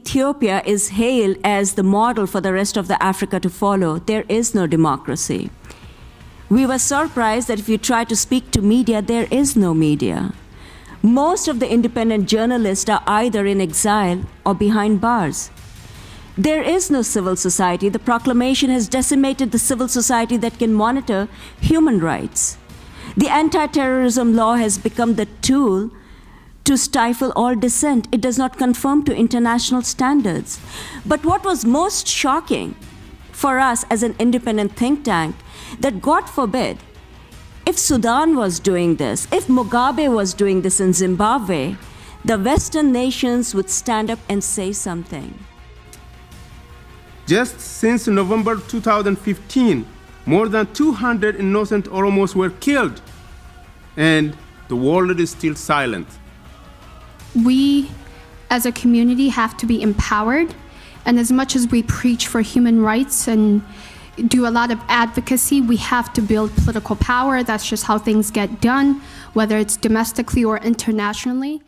Ethiopia is hailed as the model for the rest of the Africa to follow, there is no democracy. We were surprised that if you try to speak to media, there is no media. Most of the independent journalists are either in exile or behind bars. There is no civil society. The proclamation has decimated the civil society that can monitor human rights. The anti-terrorism law has become the tool to stifle all dissent. It does not conform to international standards. But what was most shocking for us as an independent think tank, that God forbid, if Sudan was doing this, if Mugabe was doing this in Zimbabwe, the Western nations would stand up and say something. Just since November 2015, more than 200 innocent Oromos were killed, and the world is still silent. We, as a community, have to be empowered, and as much as we preach for human rights and do a lot of advocacy, we have to build political power. That's just how things get done, whether it's domestically or internationally.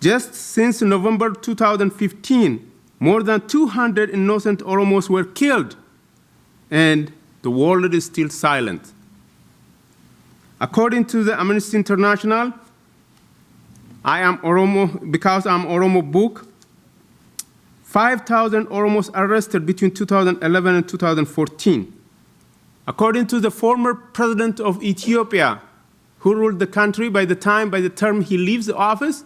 Just since November 2015, more than 200 innocent Oromos were killed, and the world is still silent. According to the Amnesty International, I Am Oromo, Because I'm Oromo book, 5,000 Oromos arrested between 2011 and 2014. According to the former president of Ethiopia, who ruled the country by the term he leaves the office,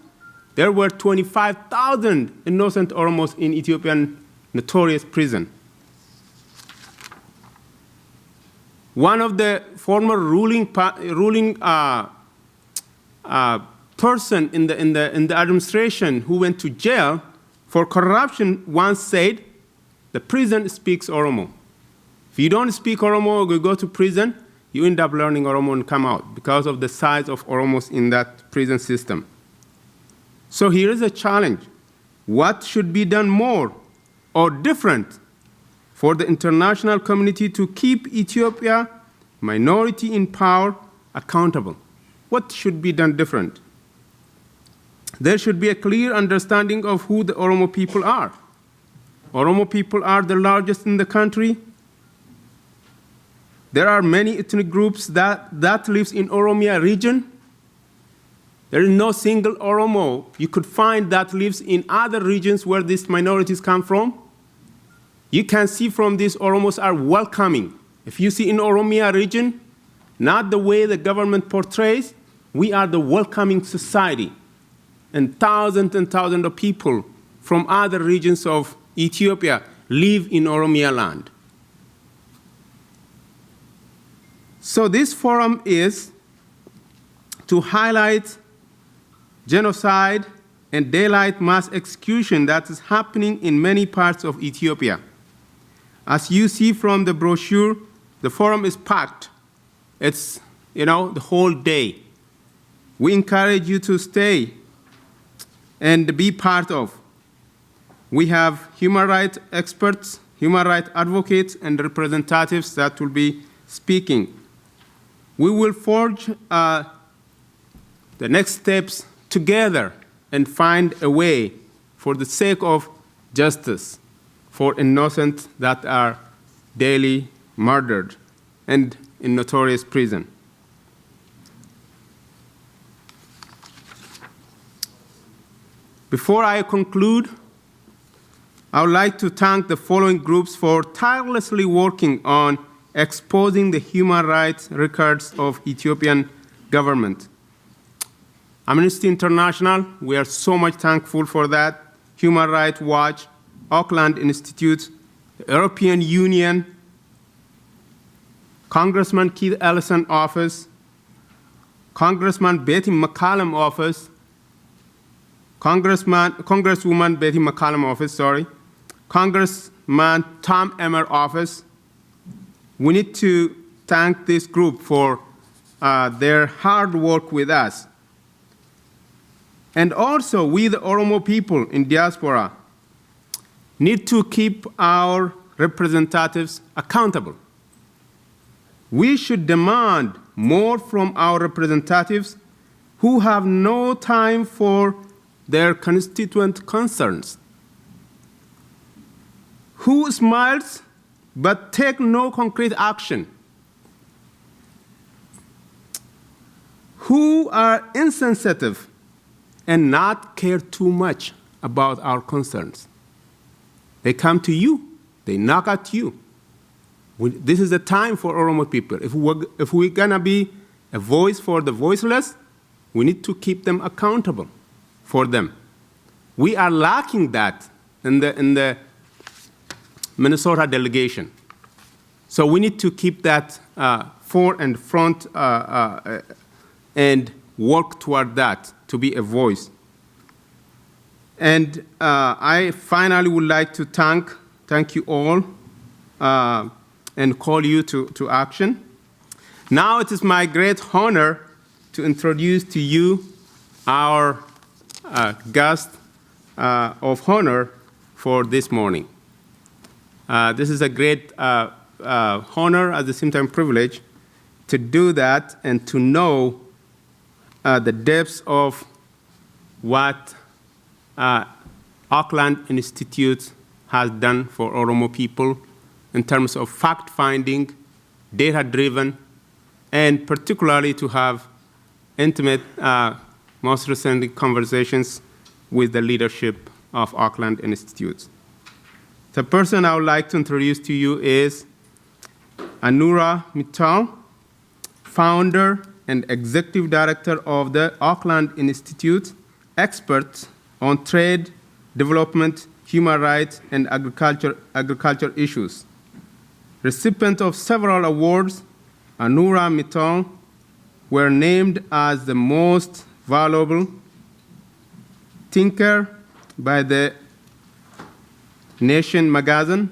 there were 25,000 innocent Oromos in Ethiopian notorious prison. One of the former ruling person in the administration who went to jail for corruption once said, the prison speaks Oromo. If you don't speak Oromo or you go to prison, you end up learning Oromo and come out because of the size of Oromos in that prison system. So here is a challenge. What should be done more or different for the international community to keep Ethiopia, minority in power, accountable? What should be done different? There should be a clear understanding of who the Oromo people are. Oromo people are the largest in the country. There are many ethnic groups that lives in Oromia region. There is no single Oromo you could find that lives in other regions where these minorities come from. You can see from this, Oromos are welcoming. If you see in Oromia region, not the way the government portrays, we are the welcoming society. And thousands of people from other regions of Ethiopia live in Oromia land. So this forum is to highlight genocide and daylight mass execution that is happening in many parts of Ethiopia. As you see from the brochure, the forum is packed. It's, the whole day. We encourage you to stay and be part of. We have human rights experts, human rights advocates, and representatives that will be speaking. We will forge the next steps together and find a way for the sake of justice for innocents that are daily murdered and in notorious prison. Before I conclude, I would like to thank the following groups for tirelessly working on exposing the human rights records of Ethiopian government. Amnesty International, we are so much thankful for that. Human Rights Watch, Auckland Institute, the European Union, Congressman Keith Ellison office, Congressman Betty McCallum office, Congresswoman Betty McCollum office, sorry, Congressman Tom Emmer office. We need to thank this group for their hard work with us. And also, we, the Oromo people in diaspora, need to keep our representatives accountable. We should demand more from our representatives who have no time for their constituent concerns, who smiles but take no concrete action, who are insensitive and not care too much about our concerns. They come to you, they knock at you. This is the time for Oromo people. If we're gonna be a voice for the voiceless, we need to keep them accountable for them. We are lacking that in the Minnesota delegation. So we need to keep that fore and front and work toward that, to be a voice. And I finally would like to thank you all and call you to action. Now it is my great honor to introduce to you our guest of honor for this morning. This is a great honor, at the same time privilege, to do that and to know the depths of what Auckland Institute has done for Oromo people in terms of fact-finding, data-driven, and particularly to have intimate, most recent conversations with the leadership of Auckland Institute. The person I would like to introduce to you is Anura Mittal, founder and executive director of the Auckland Institute, expert on trade, development, human rights, and agriculture issues. Recipient of several awards, Anura Mittal were named as the most valuable thinker by the Nation magazine.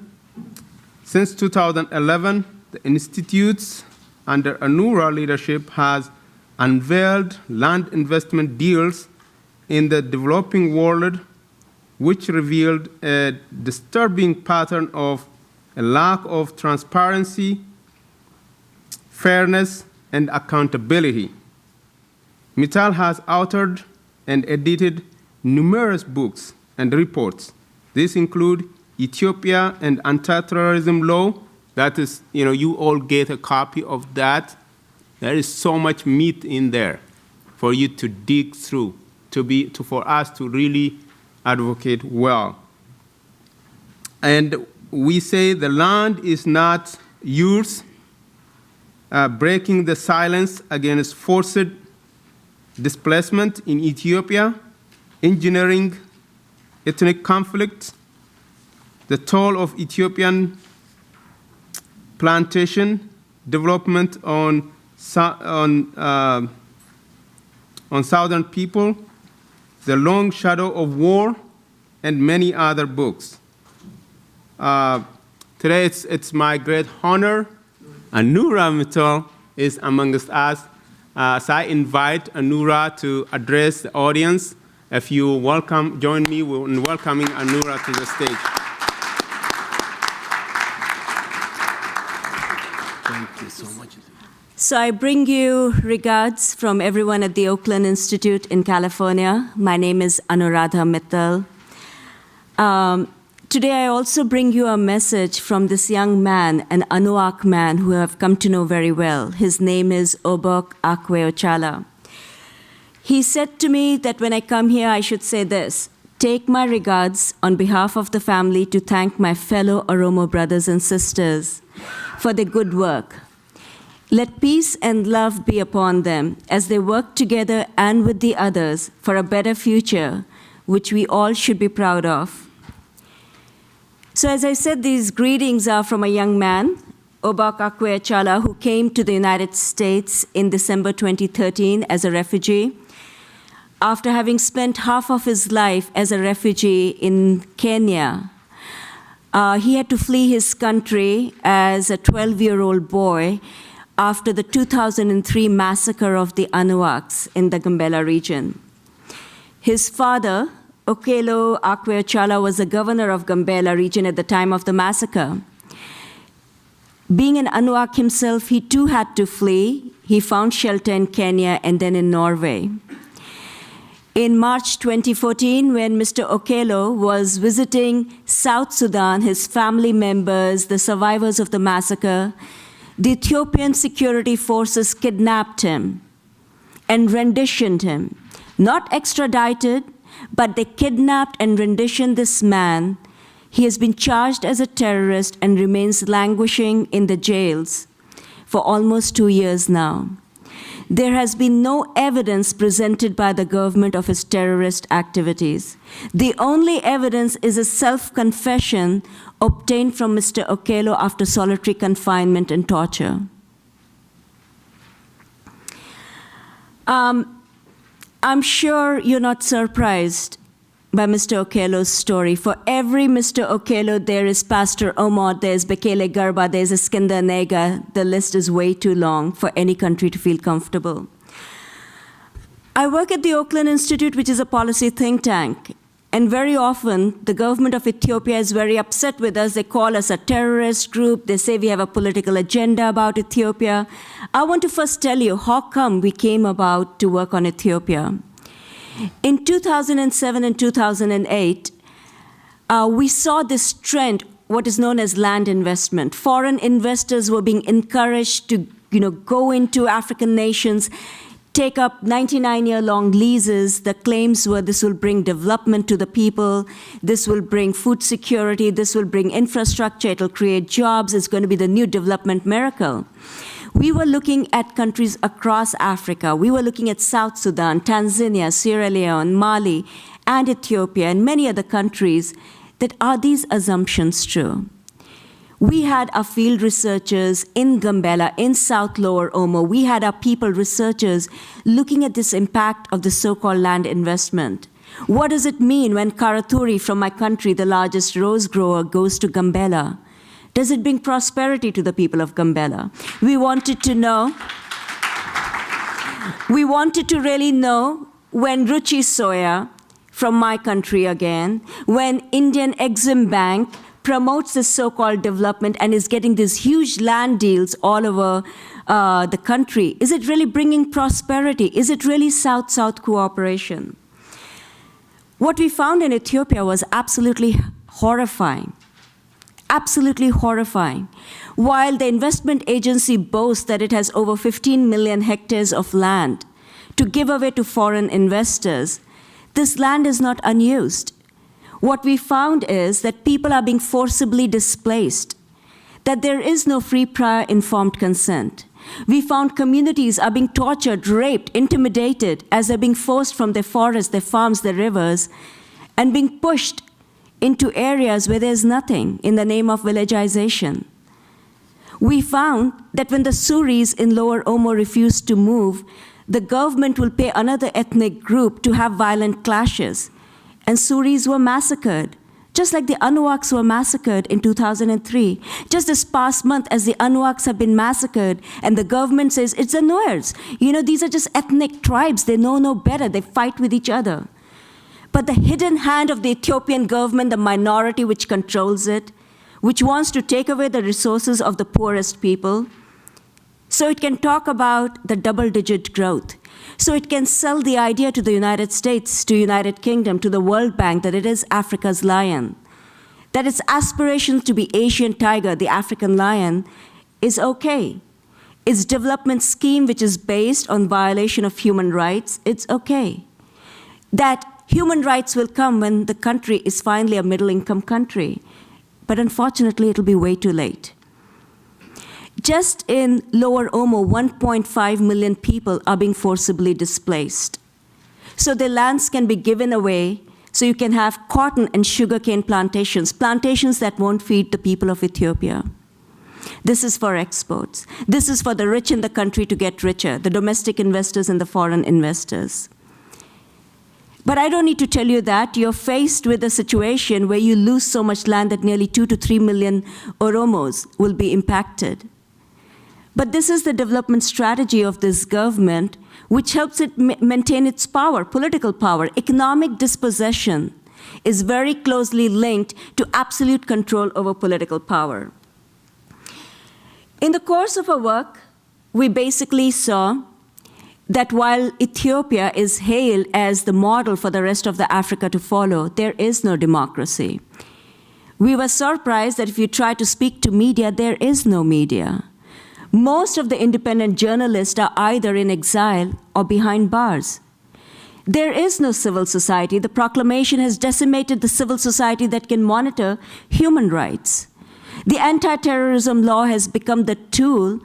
Since 2011, the Institute, under Anura leadership, has unveiled land investment deals in the developing world, which revealed a disturbing pattern of a lack of transparency, fairness, and accountability. Mittal has authored and edited numerous books and reports. These include Ethiopia and Anti-Terrorism Law. That is, you all get a copy of that. There is so much meat in there for you to dig through, for us to really advocate well. And we say the land is not yours, breaking the silence against forced displacement in Ethiopia, engineering ethnic conflict, the toll of Ethiopian plantation development on southern people, the long shadow of war, and many other books. Today it's my great honor. Anura Mittal is amongst us. So I invite Anura to address the audience. If you join me in welcoming Anura to the stage. Thank you so much. So I bring you regards from everyone at the Oakland Institute in California. My name is Anuradha Mittal. Today I also bring you a message from this young man, an Anuak man who I have come to know very well. His name is Obok Akwe-Ochala. He said to me that when I come here, I should say this: take my regards on behalf of the family to thank my fellow Oromo brothers and sisters for their good work. Let peace and love be upon them as they work together and with the others for a better future, which we all should be proud of. So as I said, these greetings are from a young man, Obok Akwe-Ochala, who came to the United States in December 2013 as a refugee. after having spent half of his life as a refugee in Kenya, he had to flee his country as a 12-year-old boy after the 2003 massacre of the Anuaks in the Gambela region. His father, Okello Akwe-Ochala, was the governor of Gambela region at the time of the massacre. Being an Anuak himself, he too had to flee. He found shelter in Kenya and then in Norway. In March 2014, when Mr. Okello was visiting South Sudan, his family members, the survivors of the massacre, the Ethiopian security forces kidnapped him and renditioned him. Not extradited, but they kidnapped and renditioned this man. He has been charged as a terrorist and remains languishing in the jails for almost 2 years now. There has been no evidence presented by the government of his terrorist activities. The only evidence is a self-confession obtained from Mr. Okello after solitary confinement and torture. I'm sure you're not surprised by Mr. Okello's story. For every Mr. Okello, there is Pastor Omot, there's Bekele Garba, there's Iskandar Nega. The list is way too long for any country to feel comfortable. I work at the Oakland Institute, which is a policy think tank. And very often, the government of Ethiopia is very upset with us. They call us a terrorist group. They say we have a political agenda about Ethiopia. I want to first tell you how come we came about to work on Ethiopia. In 2007 and 2008, we saw this trend, what is known as land investment. Foreign investors were being encouraged to go into African nations, take up 99-year-long leases. The claims were this will bring development to the people, this will bring food security, this will bring infrastructure, it'll create jobs, it's going to be the new development miracle. We were looking at countries across Africa. We were looking at South Sudan, Tanzania, Sierra Leone, Mali, and Ethiopia, and many other countries. That are these assumptions true? We had our field researchers in Gambela, in South Lower Omo. We had our people researchers looking at this impact of the so-called land investment. What does it mean when Karaturi from my country, the largest rose grower, goes to Gambela? Does it bring prosperity to the people of Gambela? We wanted to know. We wanted to really know when Ruchi Soya, from my country again, when Indian Exim Bank promotes this so-called development and is getting these huge land deals all over the country, is it really bringing prosperity? Is it really South-South cooperation? What we found in Ethiopia was absolutely horrifying. Absolutely horrifying. While the investment agency boasts that it has over 15 million hectares of land to give away to foreign investors, this land is not unused. What we found is that people are being forcibly displaced, that there is no free, prior, informed consent. We found communities are being tortured, raped, intimidated as they're being forced from their forests, their farms, their rivers, and being pushed into areas where there's nothing in the name of villagization. We found that when the Suris in Lower Omo refused to move, the government will pay another ethnic group to have violent clashes. And Suris were massacred, just like the Anuaks were massacred in 2003. Just this past month, as the Anuaks have been massacred, and the government says, it's the Nuers. These are just ethnic tribes. They know no better. They fight with each other. But the hidden hand of the Ethiopian government, the minority which controls it, which wants to take away the resources of the poorest people, so it can talk about the double-digit growth. So it can sell the idea to the United States, to United Kingdom, to the World Bank that it is Africa's lion, that its aspirations to be Asian tiger, the African lion, is okay. Its development scheme, which is based on violation of human rights, it's okay. That human rights will come when the country is finally a middle-income country. But unfortunately, it'll be way too late. Just in Lower Omo, 1.5 million people are being forcibly displaced. So their lands can be given away so you can have cotton and sugarcane plantations, plantations that won't feed the people of Ethiopia. This is for exports. This is for the rich in the country to get richer, the domestic investors and the foreign investors. But I don't need to tell you that. You're faced with a situation where you lose so much land that nearly 2 to 3 million Oromos will be impacted. But this is the development strategy of this government, which helps it maintain its power, political power. Economic dispossession is very closely linked to absolute control over political power. In the course of our work, we basically saw that while Ethiopia is hailed as the model for the rest of the Africa to follow, there is no democracy. We were surprised that if you try to speak to media, there is no media. Most of the independent journalists are either in exile or behind bars. There is no civil society. The proclamation has decimated the civil society that can monitor human rights. The anti-terrorism law has become the tool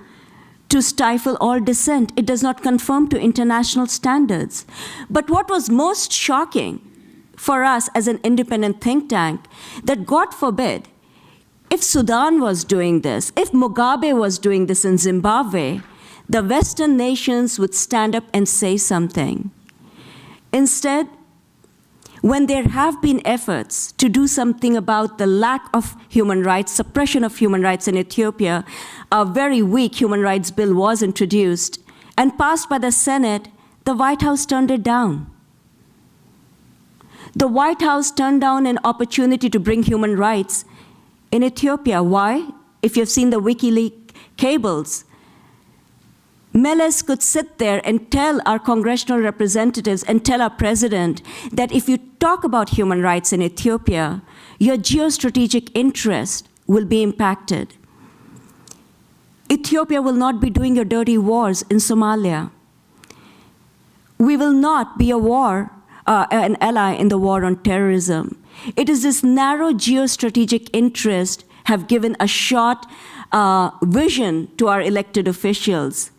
to stifle all dissent. It does not conform to international standards. But what was most shocking for us as an independent think tank, that God forbid, if Sudan was doing this, if Mugabe was doing this in Zimbabwe, the Western nations would stand up and say something. Instead, when there have been efforts to do something about the lack of human rights, suppression of human rights in Ethiopia, a very weak human rights bill was introduced and passed by the Senate, the White House turned it down. The White House turned down an opportunity to bring human rights in Ethiopia. Why? If you've seen the WikiLeaks cables, Meles could sit there and tell our congressional representatives and tell our president that if you talk about human rights in Ethiopia, your geostrategic interest will be impacted. Ethiopia will not be doing your dirty wars in Somalia. We will not be an ally in the war on terrorism. It is this narrow geostrategic interest have given a short vision to our elected officials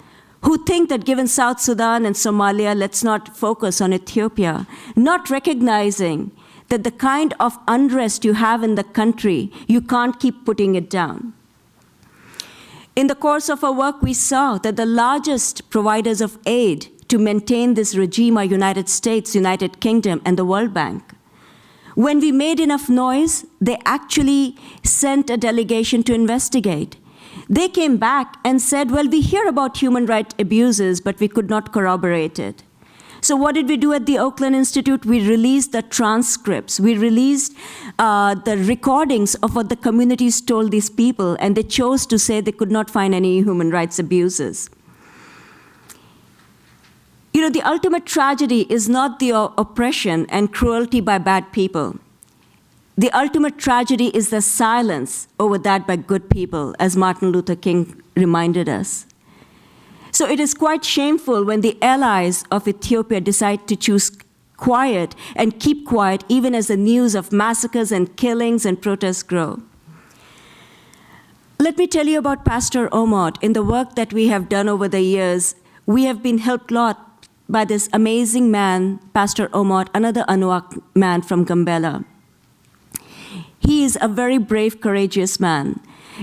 who think that given South Sudan and Somalia, let's not focus on Ethiopia, not recognizing that the kind of unrest you have in the country, you can't keep putting it down. In the course of our work, we saw that the largest providers of aid to maintain this regime are United States, United Kingdom, and the World Bank. When we made enough noise, they actually sent a delegation to investigate. They came back and said, well, we hear about human rights abuses, but we could not corroborate it. So what did we do at the Oakland Institute? We released the transcripts. We released the recordings of what the communities told these people, and they chose to say they could not find any human rights abuses. You know, the ultimate tragedy is not the oppression and cruelty by bad people. The ultimate tragedy is the silence over that by good people, as Martin Luther King reminded us. So it is quite shameful when the allies of Ethiopia decide to choose quiet and keep quiet even as the news of massacres and killings and protests grow. Let me tell you about Pastor Omot. In the work that we have done over the years, we have been helped a lot by this amazing man, Pastor Omot, another Anuak man from Gambela. He is a very brave, courageous man.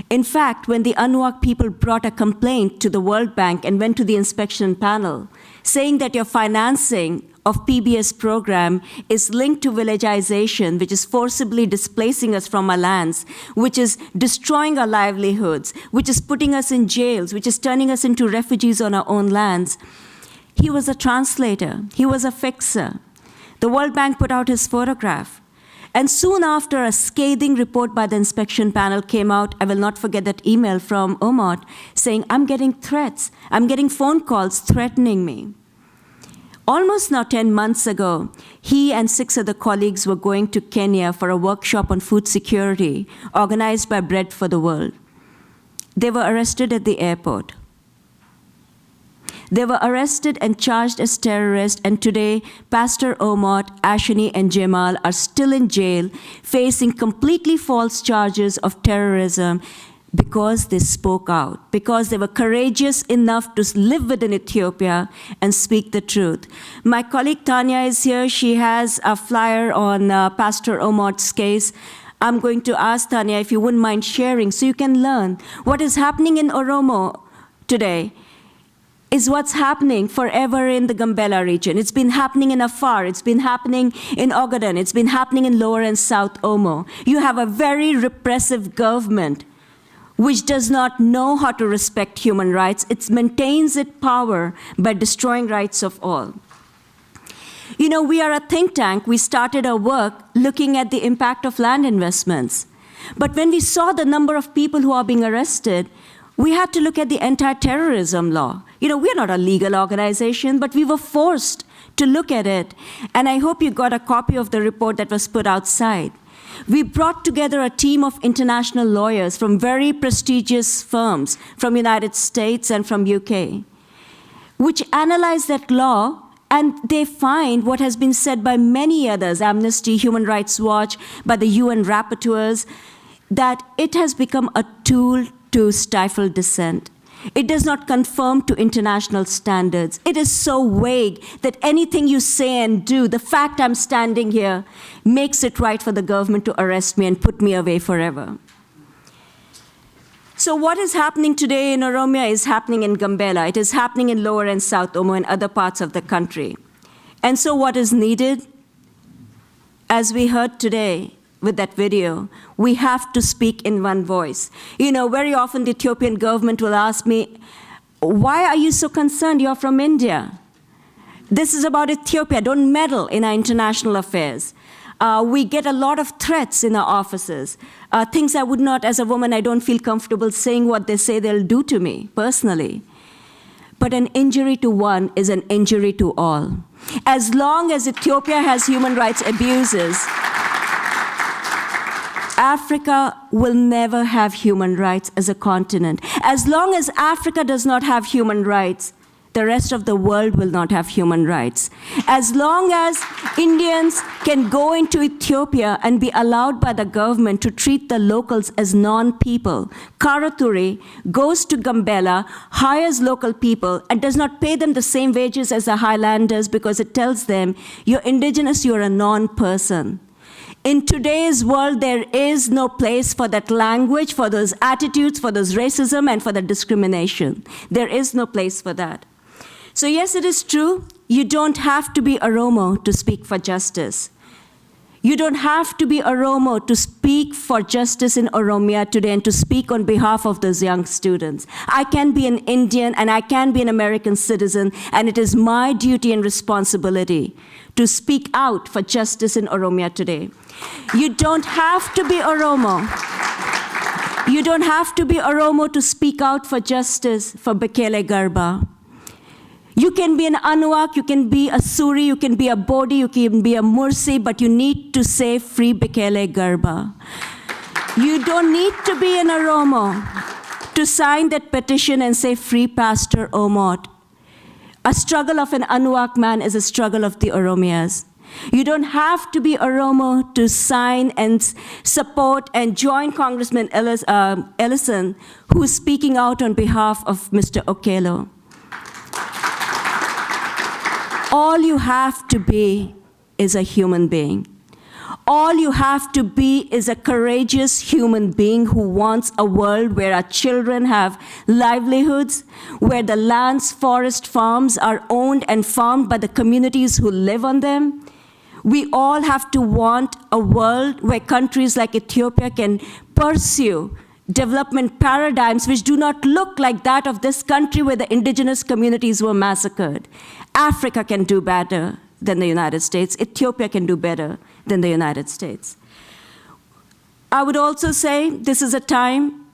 In fact, when the Anuak people brought a complaint to the World Bank and went to the inspection panel, saying that your financing of PBS program is linked to villagization, which is forcibly displacing us from our lands, which is destroying our livelihoods, which is putting us in jails, which is turning us into refugees on our own lands. He was a translator. He was a fixer. The World Bank put out his photograph. And soon after, a scathing report by the inspection panel came out. I will not forget that email from Omot saying, I'm getting threats. I'm getting phone calls threatening me. Almost now 10 months ago, he and 6 other colleagues were going to Kenya for a workshop on food security organized by Bread for the World. They were arrested at the airport. They were arrested and charged as terrorists, and today Pastor Omot, Ashani, and Jamal are still in jail, facing completely false charges of terrorism because they spoke out, because they were courageous enough to live within Ethiopia and speak the truth. My colleague Tanya is here. She has a flyer on Pastor Omot's case. I'm going to ask Tanya if you wouldn't mind sharing so you can learn what is happening in Oromo today. is what's happening forever in the Gambela region. It's been happening in Afar, it's been happening in Ogaden, it's been happening in Lower and South Omo. You have a very repressive government which does not know how to respect human rights. It maintains its power by destroying rights of all. You know, we are a think tank. We started our work looking at the impact of land investments. But when we saw the number of people who are being arrested, we had to look at the anti-terrorism law. You know, we're not a legal organization, but we were forced to look at it. And I hope you got a copy of the report that was put outside. We brought together a team of international lawyers from very prestigious firms from United States and from UK, which analyzed that law, and they find what has been said by many others, Amnesty, Human Rights Watch, by the UN rapporteurs, that it has become a tool to stifle dissent. It does not conform to international standards. It is so vague that anything you say and do, the fact I'm standing here, makes it right for the government to arrest me and put me away forever. So what is happening today in Oromia is happening in Gambela. It is happening in Lower and South Omo and other parts of the country. And so what is needed, as we heard today, with that video, we have to speak in one voice. You know, very often the Ethiopian government will ask me, why are you so concerned? You're from India. This is about Ethiopia. Don't meddle in our international affairs. We get a lot of threats in our offices. Things I would not, as a woman, I don't feel comfortable saying what they say they'll do to me, personally. But an injury to one is an injury to all. As long as Ethiopia has human rights abuses, Africa will never have human rights as a continent. As long as Africa does not have human rights, the rest of the world will not have human rights. As long as Indians can go into Ethiopia and be allowed by the government to treat the locals as non-people, Karaturi goes to Gambela, hires local people, and does not pay them the same wages as the Highlanders because it tells them, you're indigenous, you're a non-person. In today's world, there is no place for that language, for those attitudes, for those racism, and for the discrimination. There is no place for that. So yes, it is true, you don't have to be Oromo to speak for justice. You don't have to be Oromo to speak for justice in Oromia today and to speak on behalf of those young students. I can be an Indian and I can be an American citizen, and it is my duty and responsibility to speak out for justice in Oromia today. You don't have to be Oromo. You don't have to be Oromo to speak out for justice for Bekele Garba. You can be an Anuak, you can be a Suri, you can be a Bodhi, you can be a Mursi, but you need to say free Bekele Garba. You don't need to be an Oromo to sign that petition and say free Pastor Omot. A struggle of an Anuak man is a struggle of the Oromias. You don't have to be Oromo to sign and support and join Congressman Ellison, who is speaking out on behalf of Mr. Okello. All you have to be is a human being. All you have to be is a courageous human being who wants a world where our children have livelihoods, where the lands, forests, farms are owned and farmed by the communities who live on them. We all have to want a world where countries like Ethiopia can pursue development paradigms which do not look like that of this country where the indigenous communities were massacred. Africa can do better than the United States. Ethiopia can do better than the United States. I would also say this is a time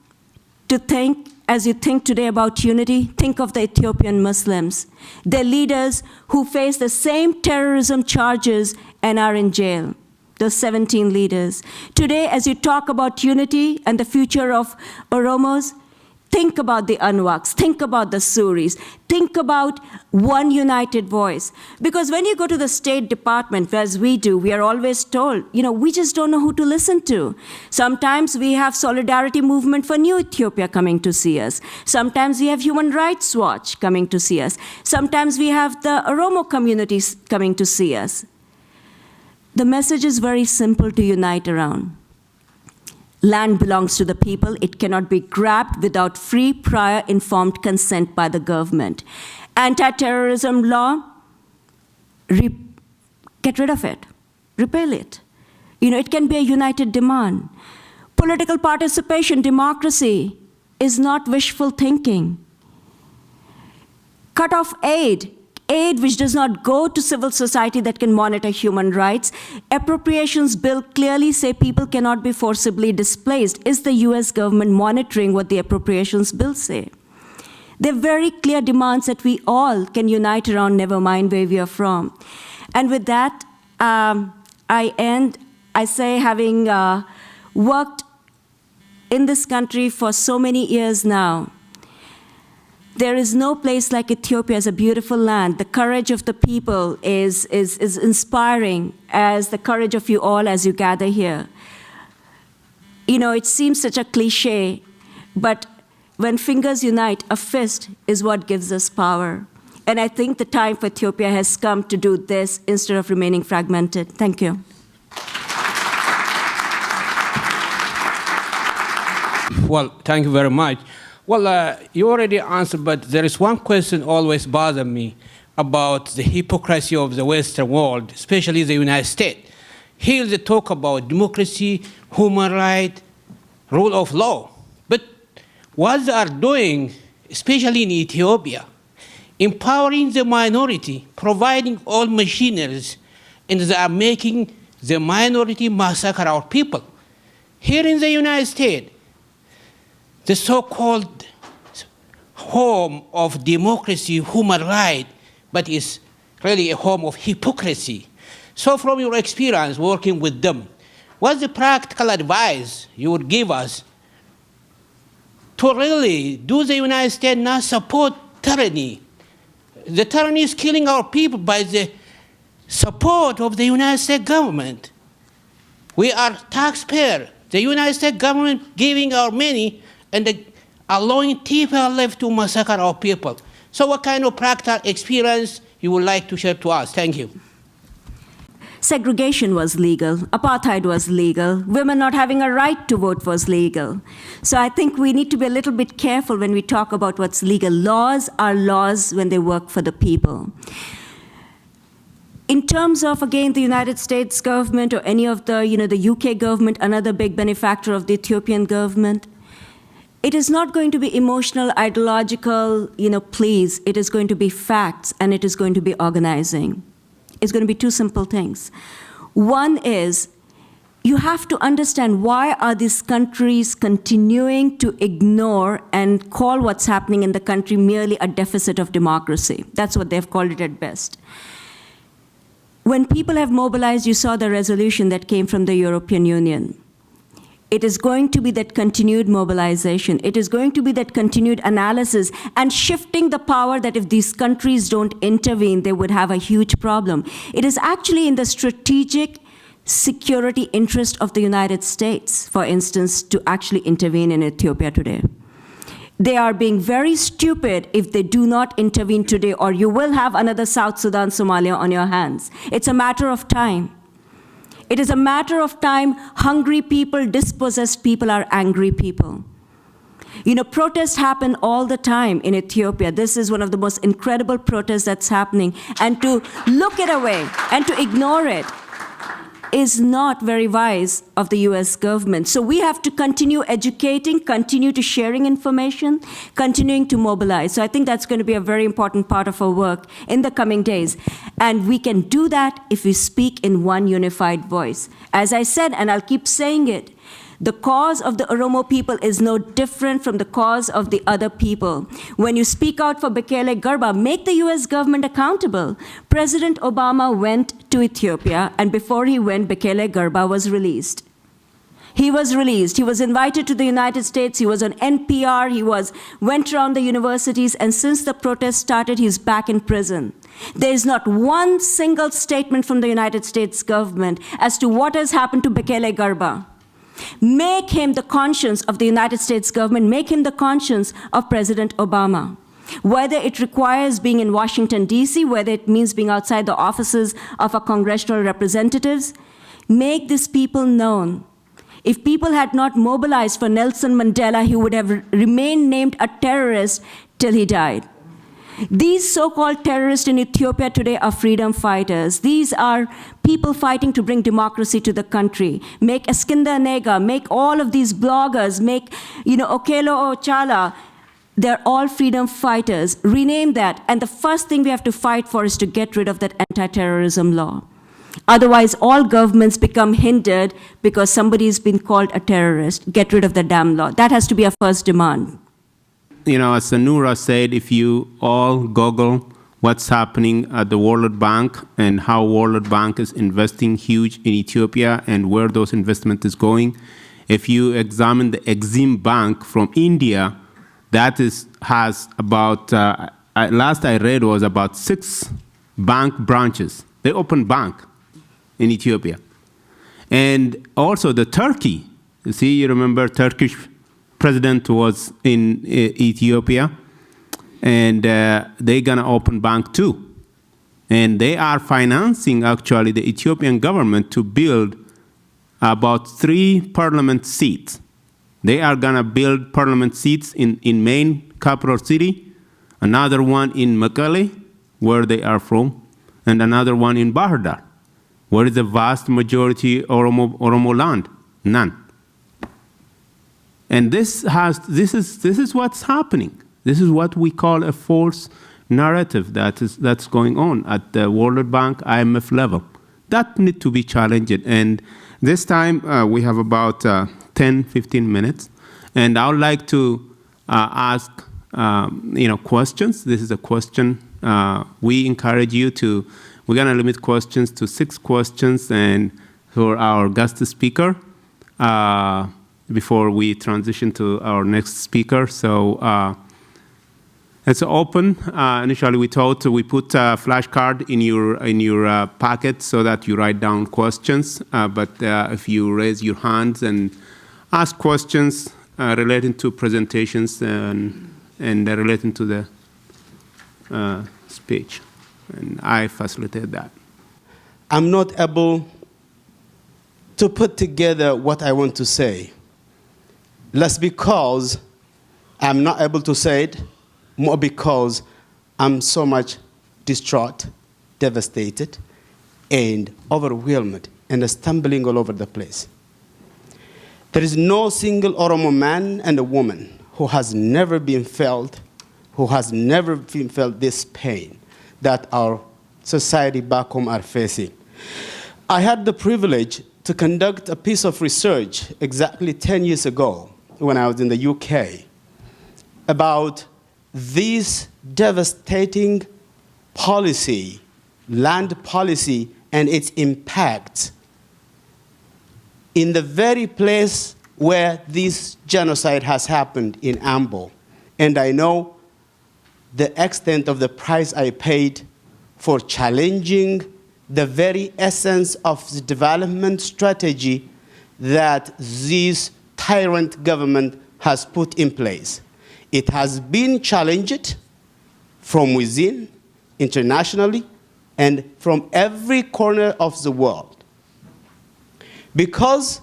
to think, as you think today about unity, think of the Ethiopian Muslims, their leaders who face the same terrorism charges and are in jail. Those 17 leaders. Today, as you talk about unity and the future of Oromos, think about the Anuaks, think about the Suris, think about one united voice. Because when you go to the State Department, as we do, we are always told, we just don't know who to listen to. Sometimes we have Solidarity Movement for New Ethiopia coming to see us. Sometimes we have Human Rights Watch coming to see us. Sometimes we have the Oromo communities coming to see us. The message is very simple to unite around. Land belongs to the people. It cannot be grabbed without free, prior, informed consent by the government. Anti-terrorism law, get rid of it, repeal it. It can be a united demand. Political participation, democracy is not wishful thinking. Cut off aid which does not go to civil society that can monitor human rights. Appropriations bill clearly say people cannot be forcibly displaced. Is the US government monitoring what the appropriations bill say? They're very clear demands that we all can unite around, never mind where we are from. And with that, I end, I say, having worked in this country for so many years now, there is no place like Ethiopia as a beautiful land. The courage of the people is inspiring as the courage of you all as you gather here. It seems such a cliche, but when fingers unite, a fist is what gives us power. And I think the time for Ethiopia has come to do this instead of remaining fragmented. Thank you. Well, thank you very much. Well, you already answered, but there is one question always bothers me about the hypocrisy of the Western world, especially the United States. Here they talk about democracy, human rights, rule of law. But what they are doing, especially in Ethiopia, empowering the minority, providing all machineries, and they are making the minority massacre our people. Here in the United States, the so-called home of democracy, human rights, but is really a home of hypocrisy. So from your experience working with them, what's the practical advice you would give us to really do the United States not support tyranny? The tyranny is killing our people by the support of the United States government. We are taxpayers. The United States government giving our money and allowing TPLF to massacre our people. So what kind of practical experience you would like to share to us? Thank you. Segregation was legal. Apartheid was legal. Women not having a right to vote was legal. So I think we need to be a little bit careful when we talk about what's legal. Laws are laws when they work for the people. In terms of, again, the United States government or any of the, the UK government, another big benefactor of the Ethiopian government, it is not going to be emotional, ideological, pleas. It is going to be facts, and it is going to be organizing. It's going to be two simple things. One is, you have to understand why are these countries continuing to ignore and call what's happening in the country merely a deficit of democracy. That's what they've called it at best. When people have mobilized, you saw the resolution that came from the European Union. It is going to be that continued mobilization. It is going to be that continued analysis and shifting the power that if these countries don't intervene, they would have a huge problem. It is actually in the strategic security interest of the United States, for instance, to actually intervene in Ethiopia today. They are being very stupid if they do not intervene today, or you will have another South Sudan, Somalia on your hands. It's a matter of time. It is a matter of time. Hungry people, dispossessed people are angry people. Protests happen all the time in Ethiopia. This is one of the most incredible protests that's happening. And to look it away and to ignore it is not very wise of the US government. So we have to continue educating, continue to sharing information, continuing to mobilize. So I think that's going to be a very important part of our work in the coming days. And we can do that if we speak in one unified voice. As I said, and I'll keep saying it, the cause of the Oromo people is no different from the cause of the other people. When you speak out for Bekele Garba, make the US government accountable. President Obama went to Ethiopia, and before he went, Bekele Garba was released. He was released. He was invited to the United States. He was on NPR. He went around the universities, and since the protest started, he's back in prison. There is not one single statement from the United States government as to what has happened to Bekele Garba. Make him the conscience of the United States government. Make him the conscience of President Obama. Whether it requires being in Washington, D.C., whether it means being outside the offices of our congressional representatives, make these people known. If people had not mobilized for Nelson Mandela, he would have remained named a terrorist till he died. These so-called terrorists in Ethiopia today are freedom fighters. These are people fighting to bring democracy to the country. Make Eskinder Nega, make all of these bloggers, make, Okello Ochala. They're all freedom fighters. Rename that. And the first thing we have to fight for is to get rid of that anti-terrorism law. Otherwise, all governments become hindered because somebody's been called a terrorist. Get rid of the damn law. That has to be our first demand. As Sanura said, if you all Google what's happening at the World Bank and how World Bank is investing huge in Ethiopia and where those investment is going, if you examine the Exim Bank from India, that has about, last I read was about 6 bank branches. They open bank in Ethiopia. And also the Turkey, you remember Turkish president was in Ethiopia, and they're gonna open bank too. And they are financing actually the Ethiopian government to build about 3 parliament seats. They are gonna build parliament seats in main capital city, another one in Mekelle, where they are from, and another one in Bahir Dar, where is the vast majority Oromo land, none. And this is what's happening. This is what we call a false narrative that's going on at the World Bank, IMF level. That need to be challenged. And this time we have about 10, 15 minutes. And I would like to ask questions. This is a question. We encourage you to, we're going to limit questions to 6 questions and for our guest speaker. Before we transition to our next speaker. So it's open. Initially we thought we put a flashcard in your packet so that you write down questions. But if you raise your hands and ask questions relating to presentations and relating to the speech, and I facilitate that. I'm not able to put together what I want to say. Less because I'm not able to say it, more because I'm so much distraught, devastated, and overwhelmed, and stumbling all over the place. There is no single Oromo man and a woman who has never felt this pain that our society back home are facing. I had the privilege to conduct a piece of research exactly 10 years ago when I was in the UK about this devastating policy, land policy, and its impact in the very place where this genocide has happened in Ambo. And I know the extent of the price I paid for challenging the very essence of the development strategy that this tyrant government has put in place. It has been challenged from within, internationally, and from every corner of the world. Because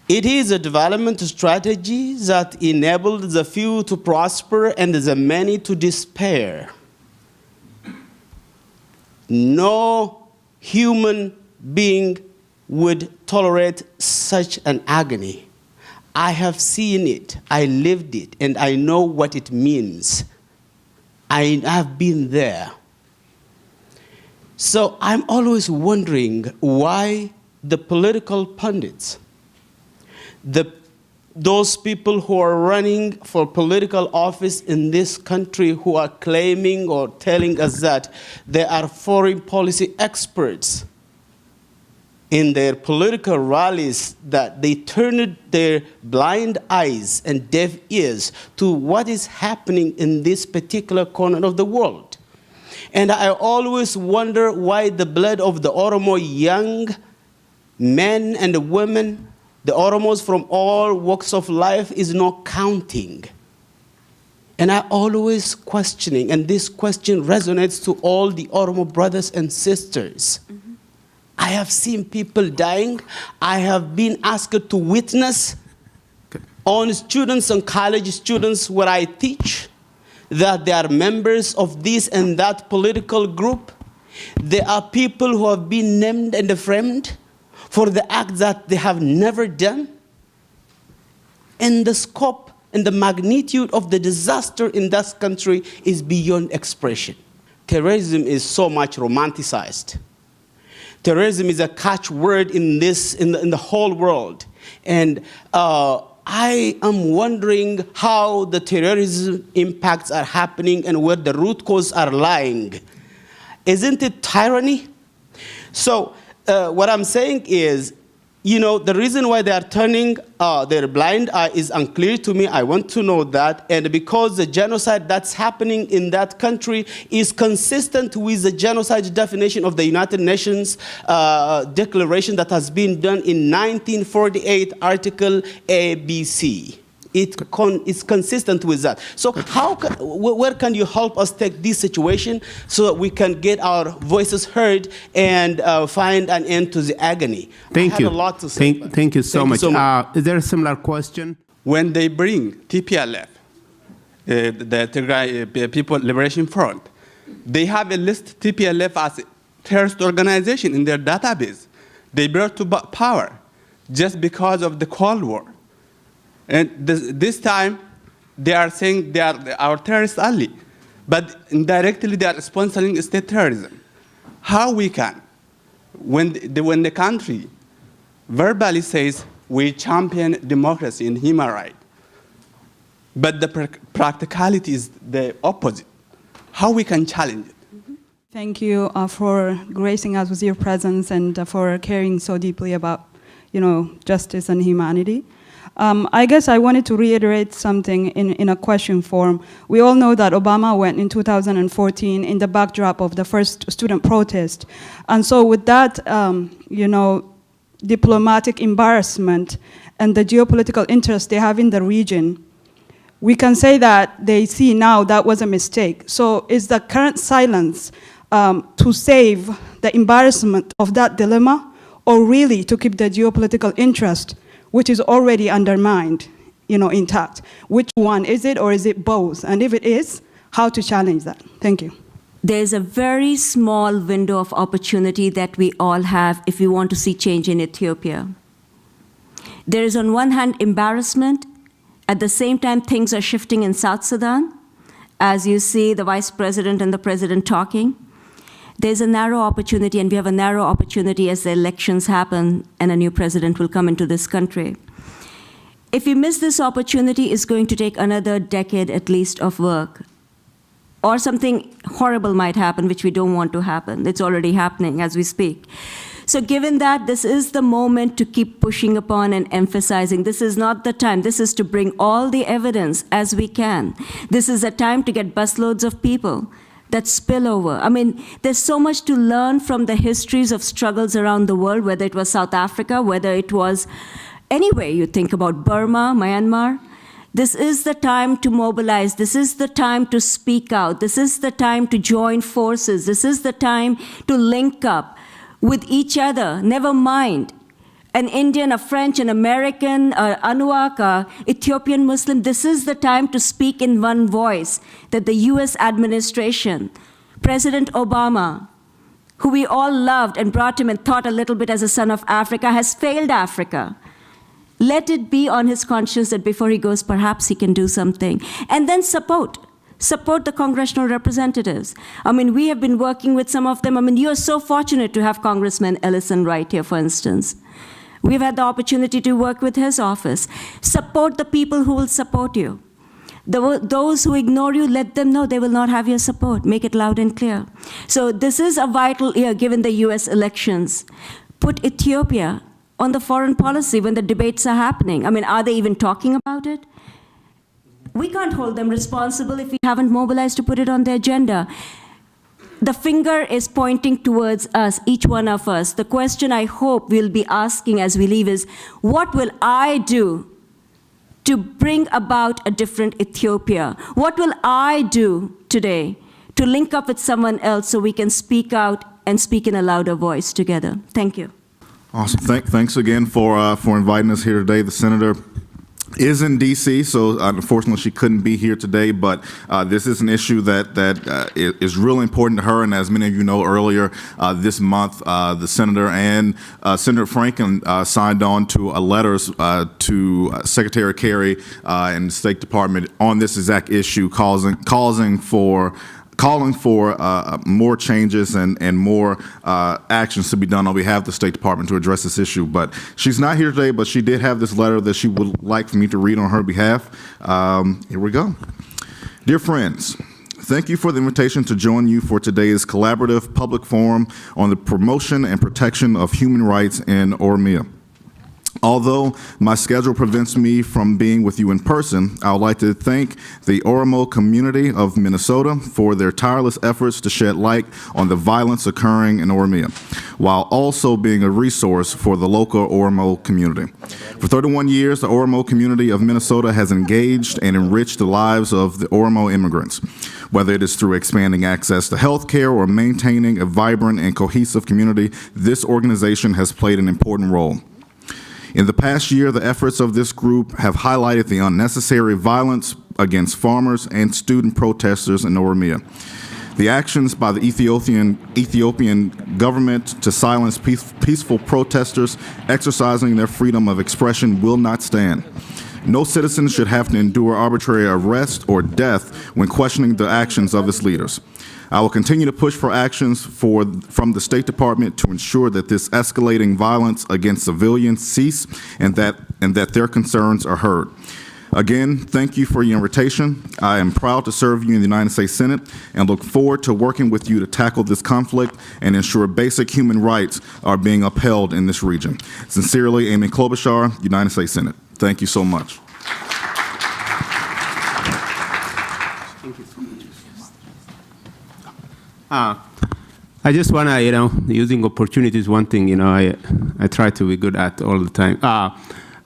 it is a development strategy that enabled the few to prosper and the many to despair. No human being would tolerate such an agony. I have seen it, I lived it, and I know what it means. I have been there. So I'm always wondering why the political pundits, those people who are running for political office in this country who are claiming or telling us that they are foreign policy experts, in their political rallies, that they turned their blind eyes and deaf ears to what is happening in this particular corner of the world. And I always wonder why the blood of the Oromo young men and women, the Oromos from all walks of life, is not counting. And I always questioning, and this question resonates to all the Oromo brothers and sisters. I have seen people dying. I have been asked to witness on students and college students where I teach that they are members of this and that political group. They are people who have been named and framed for the act that they have never done. And the scope and the magnitude of the disaster in that country is beyond expression. Terrorism is so much romanticized. Terrorism is a catchword in the whole world. And I am wondering how the terrorism impacts are happening and where the root causes are lying. Isn't it tyranny? So what I'm saying is, you know, the reason why they are turning their blind eye is unclear to me. I want to know that. And because the genocide that's happening in that country is consistent with the genocide definition of the United Nations declaration that has been done in 1948, Article ABC. It's consistent with that. So where can you help us take this situation so that we can get our voices heard and find an end to the agony? Thank you. I had a lot to say. Thank you so much. Is there a similar question? When they bring TPLF, the Tigray People Liberation Front, they have a list TPLF as a terrorist organization in their database. They brought to power just because of the Cold War. And this time, they are saying they are our terrorist ally, but indirectly they are sponsoring state terrorism. How we can, when the country verbally says we champion democracy and human rights, but the practicality is the opposite, how we can challenge it? Thank you for gracing us with your presence and for caring so deeply about, justice and humanity. I guess I wanted to reiterate something in a question form. We all know that Obama went in 2014 in the backdrop of the first student protest. And so with that, diplomatic embarrassment and the geopolitical interest they have in the region, we can say that they see now that was a mistake. So is the current silence to save the embarrassment of that dilemma, or really to keep the geopolitical interest, which is already undermined, intact? Which one is it, or is it both? And if it is, how to challenge that? Thank you. There's a very small window of opportunity that we all have if we want to see change in Ethiopia. There is, on one hand, embarrassment. At the same time, things are shifting in South Sudan. As you see the vice president and the president talking, there's a narrow opportunity, and we have a narrow opportunity as the elections happen and a new president will come into this country. If we miss this opportunity, it's going to take another decade at least of work. Or something horrible might happen, which we don't want to happen. It's already happening as we speak. So given that, this is the moment to keep pushing upon and emphasizing. This is not the time. This is to bring all the evidence as we can. This is a time to get busloads of people that spill over. I mean, there's so much to learn from the histories of struggles around the world, whether it was South Africa, whether it was anywhere you think about Burma, Myanmar. This is the time to mobilize. This is the time to speak out. This is the time to join forces. This is the time to link up with each other. Never mind an Indian, a French, an American, Anuak, Ethiopian Muslim. This is the time to speak in one voice that the US administration, President Obama, who we all loved and brought him and thought a little bit as a son of Africa, has failed Africa. Let it be on his conscience that before he goes, perhaps he can do something. And then support the congressional representatives. I mean, we have been working with some of them. I mean, you are so fortunate to have Congressman Ellison right here, for instance. We've had the opportunity to work with his office. Support the people who will support you. Those who ignore you, let them know they will not have your support. Make it loud and clear. So this is a vital year given the US elections. Put Ethiopia on the foreign policy when the debates are happening. I mean, are they even talking about it? We can't hold them responsible if we haven't mobilized to put it on the agenda. The finger is pointing towards us, each one of us. The question I hope we'll be asking as we leave is, what will I do to bring about a different Ethiopia? What will I do today to link up with someone else so we can speak out and speak in a louder voice together? Thank you. Awesome. Thanks again for inviting us here today. The Senator is in D.C., so unfortunately she couldn't be here today, but this is an issue that is really important to her, and as many of you know, earlier this month, the Senator and Senator Franken signed on to letters to Secretary Kerry and the State Department on this exact issue, calling for more changes and more actions to be done on behalf of the State Department to address this issue. But she's not here today, but she did have this letter that she would like for me to read on her behalf. Here we go. Dear friends, thank you for the invitation to join you for today's collaborative public forum on the promotion and protection of human rights in Oromia. Although my schedule prevents me from being with you in person, I would like to thank the Oromo community of Minnesota for their tireless efforts to shed light on the violence occurring in Oromia, while also being a resource for the local Oromo community. For 31 years, the Oromo community of Minnesota has engaged and enriched the lives of the Oromo immigrants, whether it is through expanding access to health care or maintaining a vibrant and cohesive community. This organization has played an important role. In the past year, the efforts of this group have highlighted the unnecessary violence against farmers and student protesters in Oromia. The actions by the Ethiopian government to silence peaceful protesters exercising their freedom of expression will not stand. No citizen should have to endure arbitrary arrest or death when questioning the actions of its leaders. I will continue to push for actions from the State Department to ensure that this escalating violence against civilians cease and that their concerns are heard. Again, thank you for your invitation. I am proud to serve you in the United States Senate and look forward to working with you to tackle this conflict and ensure basic human rights are being upheld in this region. Sincerely, Amy Klobuchar, United States Senate. Thank you so much. I just want to, using opportunities, one thing, I try to be good at all the time.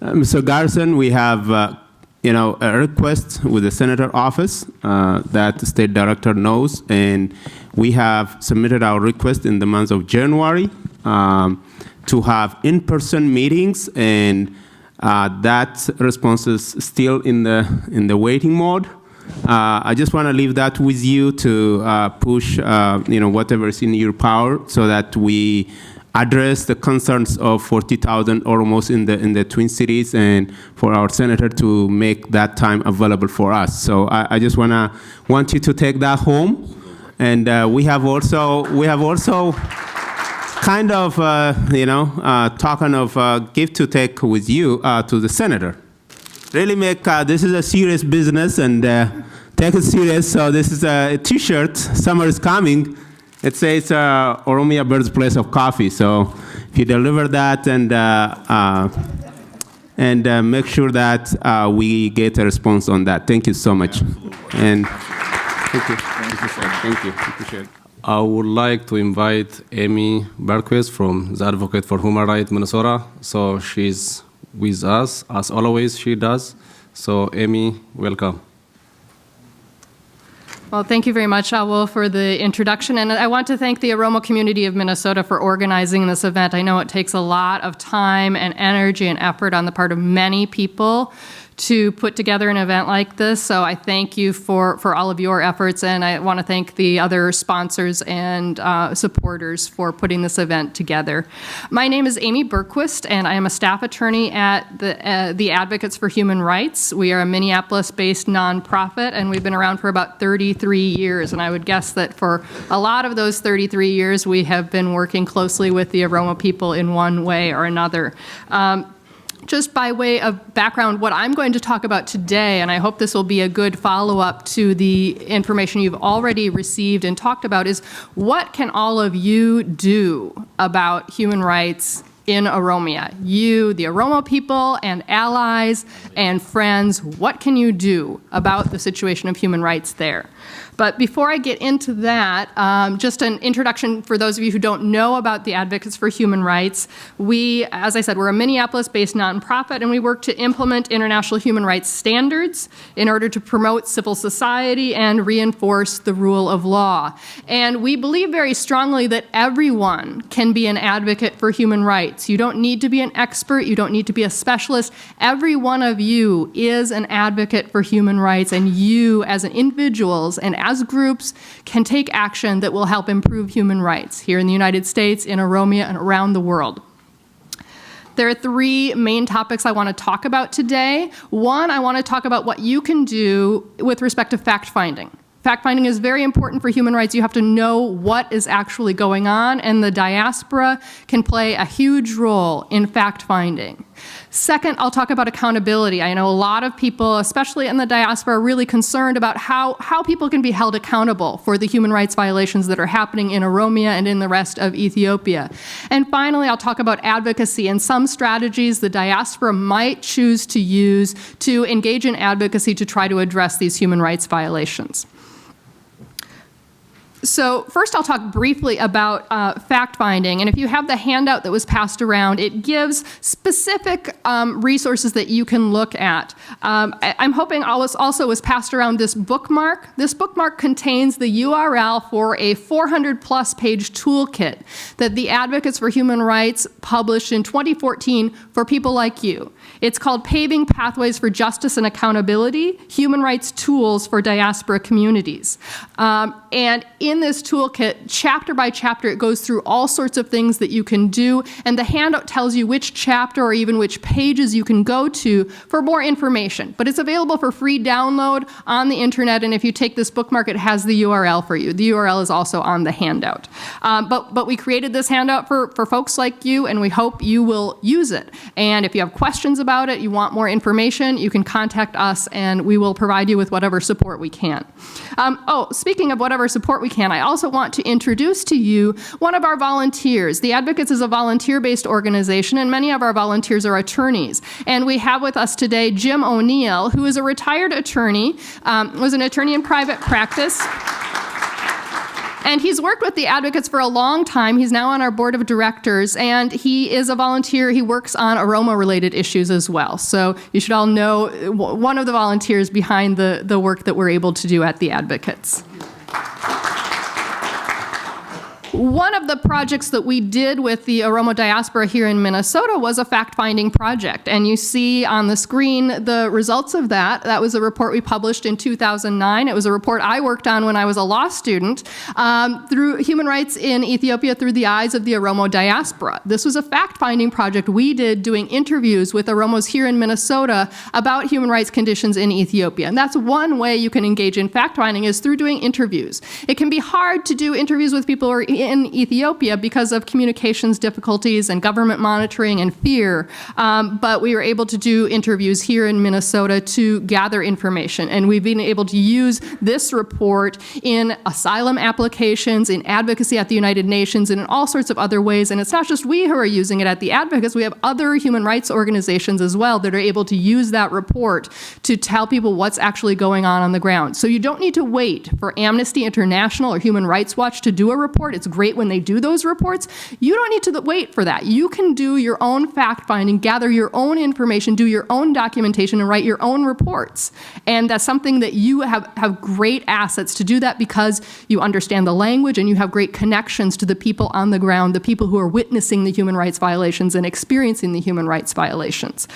Mr. Garrison, we have, a request with the Senator office that the State Director knows, and we have submitted our request in the month of January to have in-person meetings, and that response is still in the waiting mode. I just want to leave that with you to push, whatever is in your power, so that we address the concerns of 40,000 Oromos in the Twin Cities, and for our senator to make that time available for us. So I just want you to take that home, and we have also kind of talking of give to take with you to the senator. Really make this is a serious business, and take it serious. So this is a T-shirt. Summer is coming. It says Oromia Birthplace of Coffee. So if you deliver that and make sure that we get a response on that. Thank you so much. And thank you. Thank you. Appreciate it. I would like to invite Amy Berquist from the Advocate for Human Rights Minnesota. So she's with us, as always she does. So Amy, welcome. Well, thank you very much, Awul, for the introduction. And I want to thank the Oromo community of Minnesota for organizing this event. I know it takes a lot of time and energy and effort on the part of many people to put together an event like this. So I thank you for all of your efforts, and I want to thank the other sponsors and supporters for putting this event together. My name is Amy Berquist, and I am a staff attorney at the Advocates for Human Rights. We are a Minneapolis-based nonprofit, and we've been around for about 33 years. And I would guess that for a lot of those 33 years, we have been working closely with the Oromo people in one way or another. Just by way of background, what I'm going to talk about today, and I hope this will be a good follow-up to the information you've already received and talked about, is what can all of you do about human rights in Oromia? You, the Oromo people and allies and friends, what can you do about the situation of human rights there? But before I get into that, just an introduction for those of you who don't know about the Advocates for Human Rights. We, as I said, we're a Minneapolis-based nonprofit, and we work to implement international human rights standards in order to promote civil society and reinforce the rule of law. And we believe very strongly that everyone can be an advocate for human rights. rights. You don't need to be an expert. You don't need to be a specialist. Every one of you is an advocate for human rights, and you as individuals and as groups can take action that will help improve human rights here in the United States, in Oromia, and around the world. There are three main topics I want to talk about today. One, I want to talk about what you can do with respect to fact-finding. Fact-finding is very important for human rights. You have to know what is actually going on, and the diaspora can play a huge role in fact-finding. Second, I'll talk about accountability. I know a lot of people, especially in the diaspora, are really concerned about how people can be held accountable for the human rights violations that are happening in Oromia and in the rest of Ethiopia. And finally, I'll talk about advocacy and some strategies the diaspora might choose to use to engage in advocacy to try to address these human rights violations. So first I'll talk briefly about fact-finding, and if you have the handout that was passed around, it gives specific resources that you can look at. I'm hoping also was passed around this bookmark. This bookmark contains the URL for a 400-plus page toolkit that the Advocates for Human Rights published in 2014 for people like you. It's called Paving Pathways for Justice and Accountability, Human Rights Tools for Diaspora Communities. And in this toolkit, chapter by chapter, it goes through all sorts of things that you can do, and the handout tells you which chapter or even which pages you can go to for more information. But it's available for free download on the internet, and if you take this bookmark, it has the URL for you. The URL is also on the handout. But we created this handout for folks like you, and we hope you will use it. And if you have questions about it, you want more information, you can contact us, and we will provide you with whatever support we can. Speaking of whatever support we can, I also want to introduce to you one of our volunteers. The Advocates is a volunteer-based organization, and many of our volunteers are attorneys. And we have with us today Jim O'Neill, who is a retired attorney, was an attorney in private practice. And he's worked with the Advocates for a long time. He's now on our board of directors, and he is a volunteer. He works on Oromo-related issues as well. So you should all know one of the volunteers behind the work that we're able to do at the Advocates. One of the projects that we did with the Oromo diaspora here in Minnesota was a fact-finding project, and you see on the screen the results of that. That was a report we published in 2009. It was a report I worked on when I was a law student through human rights in Ethiopia through the eyes of the Oromo diaspora. This was a fact-finding project we did doing interviews with Oromos here in Minnesota about human rights conditions in Ethiopia. And that's one way you can engage in fact-finding is through doing interviews. It can be hard to do interviews with people who are in Ethiopia because of communications difficulties and government monitoring and fear, but we were able to do interviews here in Minnesota to gather information, and we've been able to use this report in asylum applications, in advocacy at the United Nations, and in all sorts of other ways. And it's not just we who are using it at the Advocates, we have other human rights organizations as well that are able to use that report to tell people what's actually going on the ground. So you don't need to wait for Amnesty International or Human Rights Watch to do a report. It's great when they do those reports. You don't need to wait for that. You can do your own fact-finding, gather your own information, do your own documentation, and write your own reports. And that's something that you have great assets to do that because you understand the language and you have great connections to the people on the ground, the people who are witnessing the human rights violations and experiencing the human rights violations.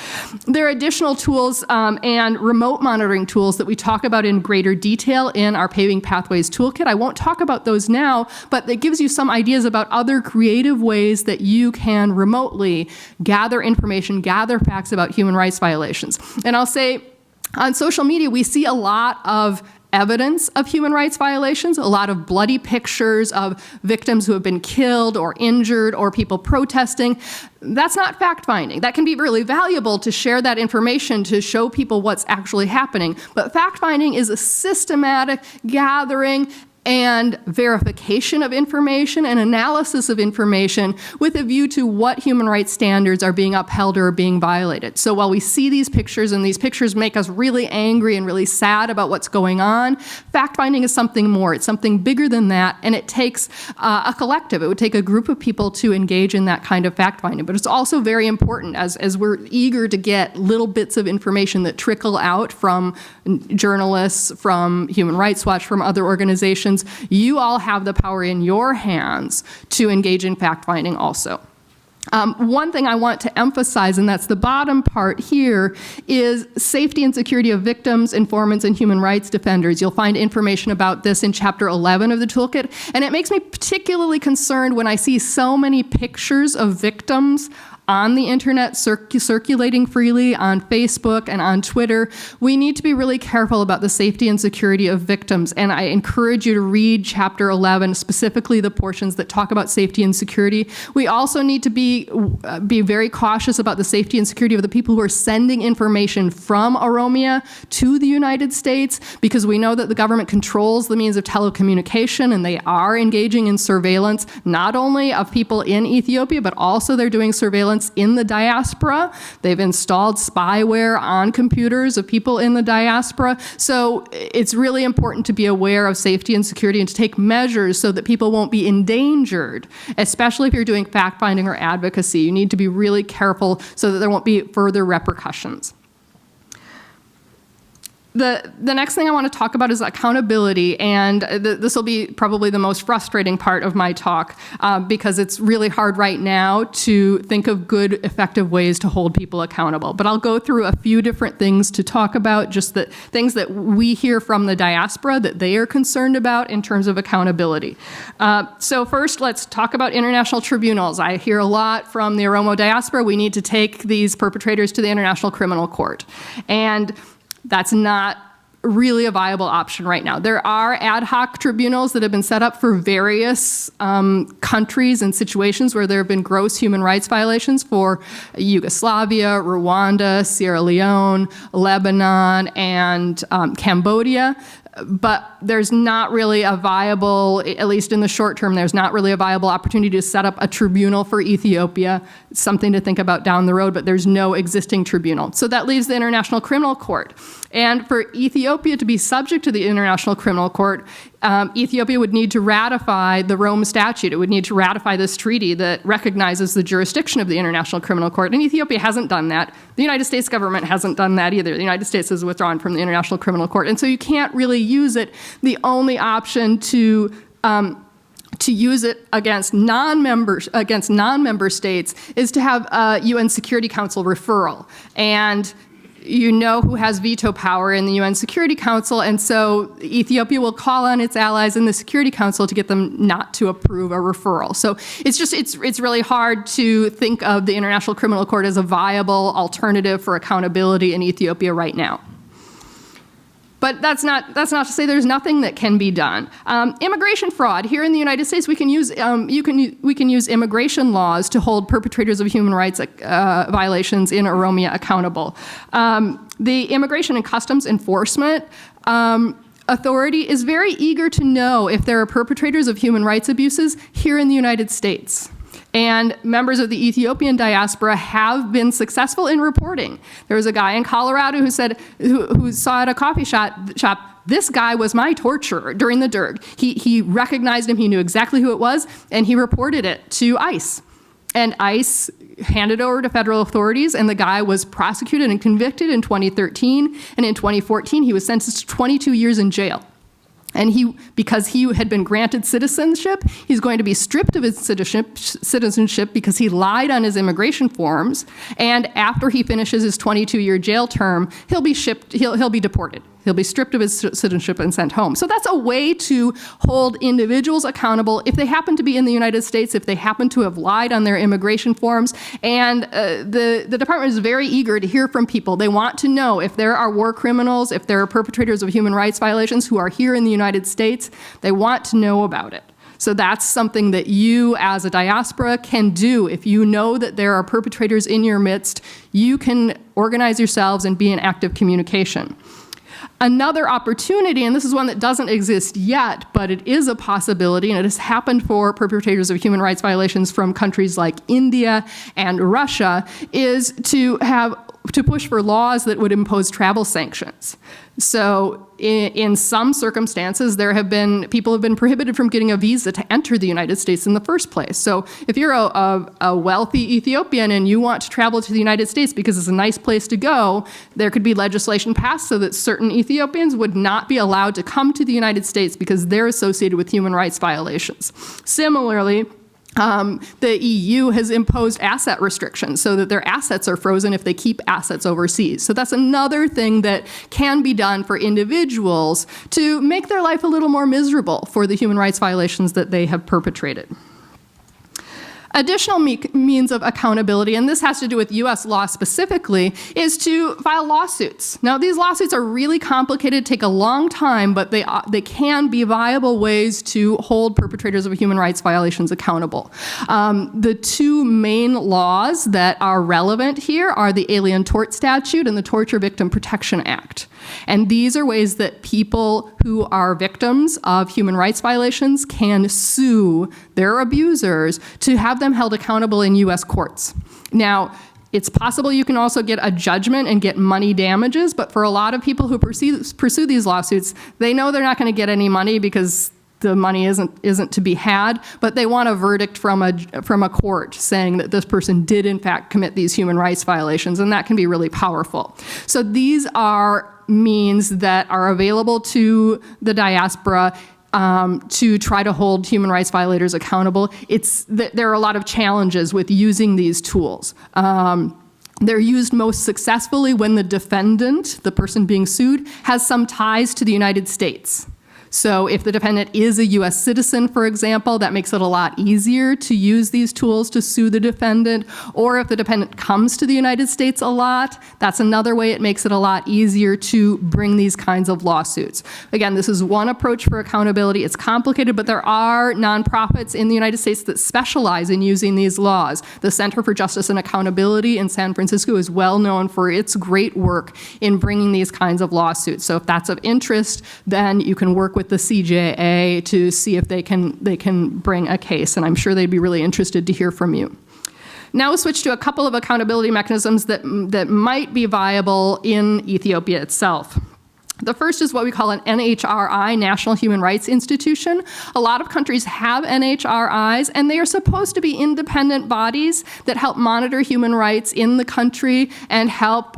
There are additional tools and remote monitoring tools that we talk about in greater detail in our Paving Pathways Toolkit. I won't talk about those now, but it gives you some ideas about other creative ways that you can remotely gather information, gather facts about human rights violations. And I'll say, on social media, we see a lot of evidence of human rights violations, a lot of bloody pictures of victims who have been killed or injured or people protesting. That's not fact-finding. That can be really valuable to share that information to show people what's actually happening. But fact-finding is a systematic gathering and verification of information and analysis of information with a view to what human rights standards are being upheld or are being violated. So while we see these pictures and these pictures make us really angry and really sad about what's going on, fact-finding is something more. It's something bigger than that, and it takes a collective. It would take a group of people to engage in that kind of fact-finding. But it's also very important as we're eager to get little bits of information that trickle out from journalists, from Human Rights Watch, from other organizations. You all have the power in your hands to engage in fact-finding also. One thing I want to emphasize, and that's the bottom part here, is safety and security of victims, informants, and human rights defenders. You'll find information about this in Chapter 11 of the toolkit, and it makes me particularly concerned when I see so many pictures of victims on the internet circulating freely on Facebook and on Twitter. We need to be really careful about the safety and security of victims, and I encourage you to read Chapter 11, specifically the portions that talk about safety and security. We also need to be very cautious about the safety and security of the people who are sending information from Oromia to the United States, because we know that the government controls the means of telecommunication, and they are engaging in surveillance, not only of people in Ethiopia, but also they're doing surveillance in the diaspora. They've installed spyware on computers of people in the diaspora. So it's really important to be aware of safety and security and to take measures so that people won't be endangered, especially if you're doing fact-finding or advocacy. You need to be really careful so that there won't be further repercussions. The next thing I want to talk about is accountability, and this will be probably the most frustrating part of my talk because it's really hard right now to think of good, effective ways to hold people accountable. But I'll go through a few different things to talk about, just the things that we hear from the diaspora that they are concerned about in terms of accountability. So first, let's talk about international tribunals. I hear a lot from the Oromo diaspora, we need to take these perpetrators to the International Criminal Court. And that's not really a viable option right now. There are ad hoc tribunals that have been set up for various countries and situations where there have been gross human rights violations for Yugoslavia, Rwanda, Sierra Leone, Lebanon, and Cambodia. But there's not really a viable, at least in the short term, there's not really a viable opportunity to set up a tribunal for Ethiopia. It's something to think about down the road, but there's no existing tribunal. So that leaves the International Criminal Court. And for Ethiopia to be subject to the International Criminal Court, Ethiopia would need to ratify the Rome Statute. It would need to ratify this treaty that recognizes the jurisdiction of the International Criminal Court. And Ethiopia hasn't done that. The United States government hasn't done that either. The United States has withdrawn from the International Criminal Court. And so you can't really use it. The only option to use it against non-member states is to have a UN Security Council referral. And you know who has veto power in the UN Security Council, and so Ethiopia will call on its allies in the Security Council to get them not to approve a referral. So it's really hard to think of the International Criminal Court as a viable alternative for accountability in Ethiopia right now. But that's not to say there's nothing that can be done. Immigration fraud. Here in the United States, we can use immigration laws to hold perpetrators of human rights violations in Oromia accountable. The Immigration and Customs Enforcement Authority is very eager to know if there are perpetrators of human rights abuses here in the United States. And members of the Ethiopian diaspora have been successful in reporting. There was a guy in Colorado who said, who saw at a coffee shop, this guy was my torturer during the Derg. He recognized him, he knew exactly who it was, and he reported it to ICE. And ICE handed over to federal authorities, and the guy was prosecuted and convicted in 2013, and in 2014 he was sentenced to 22 years in jail. And because he had been granted citizenship, he's going to be stripped of his citizenship because he lied on his immigration forms. And after he finishes his 22-year jail term, he'll be deported. He'll be stripped of his citizenship and sent home. So that's a way to hold individuals accountable if they happen to be in the United States, if they happen to have lied on their immigration forms. And the department is very eager to hear from people. They want to know if there are war criminals, if there are perpetrators of human rights violations who are here in the United States. They want to know about it. So that's something that you as a diaspora can do. If you know that there are perpetrators in your midst, you can organize yourselves and be in active communication. Another opportunity, and this is one that doesn't exist yet, but it is a possibility, and it has happened for perpetrators of human rights violations from countries like India and Russia, is to push for laws that would impose travel sanctions. So in some circumstances, people have been prohibited from getting a visa to enter the United States in the first place. So if you're a wealthy Ethiopian and you want to travel to the United States because it's a nice place to go, there could be legislation passed so that certain Ethiopians would not be allowed to come to the United States because they're associated with human rights violations. Similarly, The EU has imposed asset restrictions so that their assets are frozen if they keep assets overseas. So that's another thing that can be done for individuals to make their life a little more miserable for the human rights violations that they have perpetrated. Additional means of accountability, and this has to do with US law specifically, is to file lawsuits. Now, these lawsuits are really complicated, take a long time, but they can be viable ways to hold perpetrators of human rights violations accountable. The two main laws that are relevant here are the Alien Tort Statute and the Torture Victim Protection Act. And these are ways that people who are victims of human rights violations can sue their abusers to have them held accountable in US courts. Now, it's possible you can also get a judgment and get money damages, but for a lot of people who pursue these lawsuits, they know they're not going to get any money because the money isn't to be had, but they want a verdict from a court saying that this person did in fact commit these human rights violations, and that can be really powerful. So these are means that are available to the diaspora to try to hold human rights violators accountable. There are a lot of challenges with using these tools. They're used most successfully when the defendant, the person being sued, has some ties to the United States. So if the defendant is a US citizen, for example, that makes it a lot easier to use these tools to sue the defendant. Or if the defendant comes to the United States a lot, that's another way it makes it a lot easier to bring these kinds of lawsuits. Again, this is one approach for accountability. It's complicated, but there are nonprofits in the United States that specialize in using these laws. The Center for Justice and Accountability in San Francisco is well known for its great work in bringing these kinds of lawsuits. So if that's of interest, then you can work with the CJA to see if they can bring a case, and I'm sure they'd be really interested to hear from you. Now we'll switch to a couple of accountability mechanisms that might be viable in Ethiopia itself. The first is what we call an NHRI, National Human Rights Institution. A lot of countries have NHRIs, and they are supposed to be independent bodies that help monitor human rights in the country and help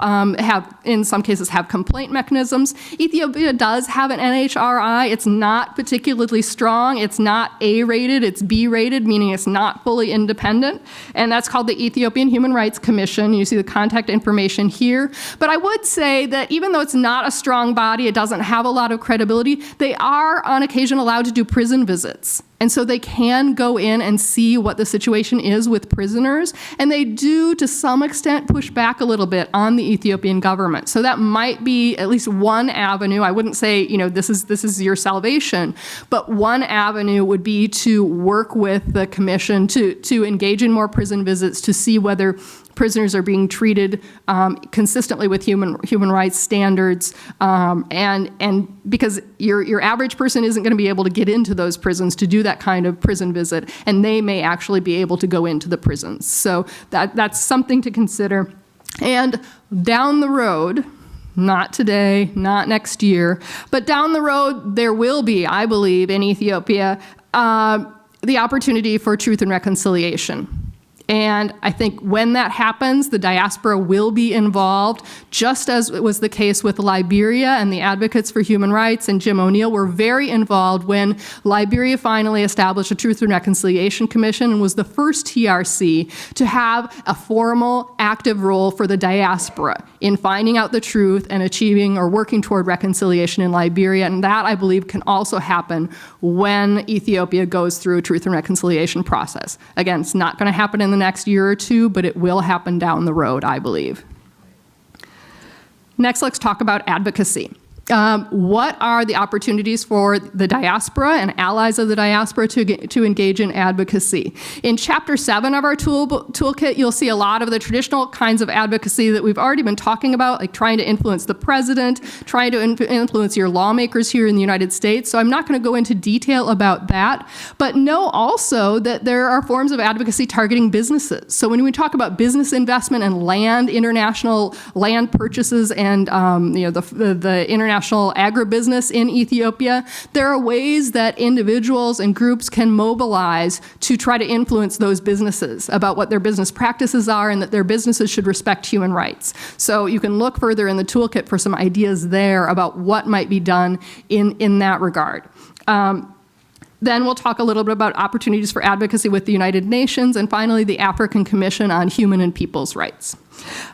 in some cases, have complaint mechanisms. Ethiopia does have an NHRI. It's not particularly strong. It's not A-rated. It's B-rated, meaning it's not fully independent, and that's called the Ethiopian Human Rights Commission. You see the contact information here. But I would say that even though it's not a strong body, it doesn't have a lot of credibility, they are on occasion allowed to do prison visits. And so they can go in and see what the situation is with prisoners, and they do, to some extent, push back a little bit on the Ethiopian government. So that might be at least one avenue. I wouldn't say, this is your salvation, but one avenue would be to work with the commission to engage in more prison visits to see whether prisoners are being treated consistently with human rights standards, and because your average person isn't going to be able to get into those prisons to do that kind of prison visit, and they may actually be able to go into the prisons. So that's something to consider. And down the road, not today, not next year, but down the road there will be, I believe, in Ethiopia, the opportunity for truth and reconciliation. And I think when that happens, the diaspora will be involved, just as it was the case with Liberia, and the Advocates for Human Rights and Jim O'Neill were very involved when Liberia finally established a Truth and Reconciliation Commission and was the first TRC to have a formal, active role for the diaspora in finding out the truth and achieving or working toward reconciliation in Liberia. And that, I believe, can also happen when Ethiopia goes through a Truth and Reconciliation process. Again, it's not going to happen in the next year or two, but it will happen down the road, I believe. Next, let's talk about advocacy. What are the opportunities for the diaspora and allies of the diaspora to engage in advocacy? In Chapter 7 of our toolkit, you'll see a lot of the traditional kinds of advocacy that we've already been talking about, like trying to influence the president, trying to influence your lawmakers here in the United States. So I'm not going to go into detail about that, but know also that there are forms of advocacy targeting businesses. So when we talk about business investment and land, international land purchases, and the international agribusiness in Ethiopia, there are ways that individuals and groups can mobilize to try to influence those businesses about what their business practices are and that their businesses should respect human rights. So you can look further in the toolkit for some ideas there about what might be done in that regard. Then we'll talk a little bit about opportunities for advocacy with the United Nations, and finally, the African Commission on Human and People's Rights.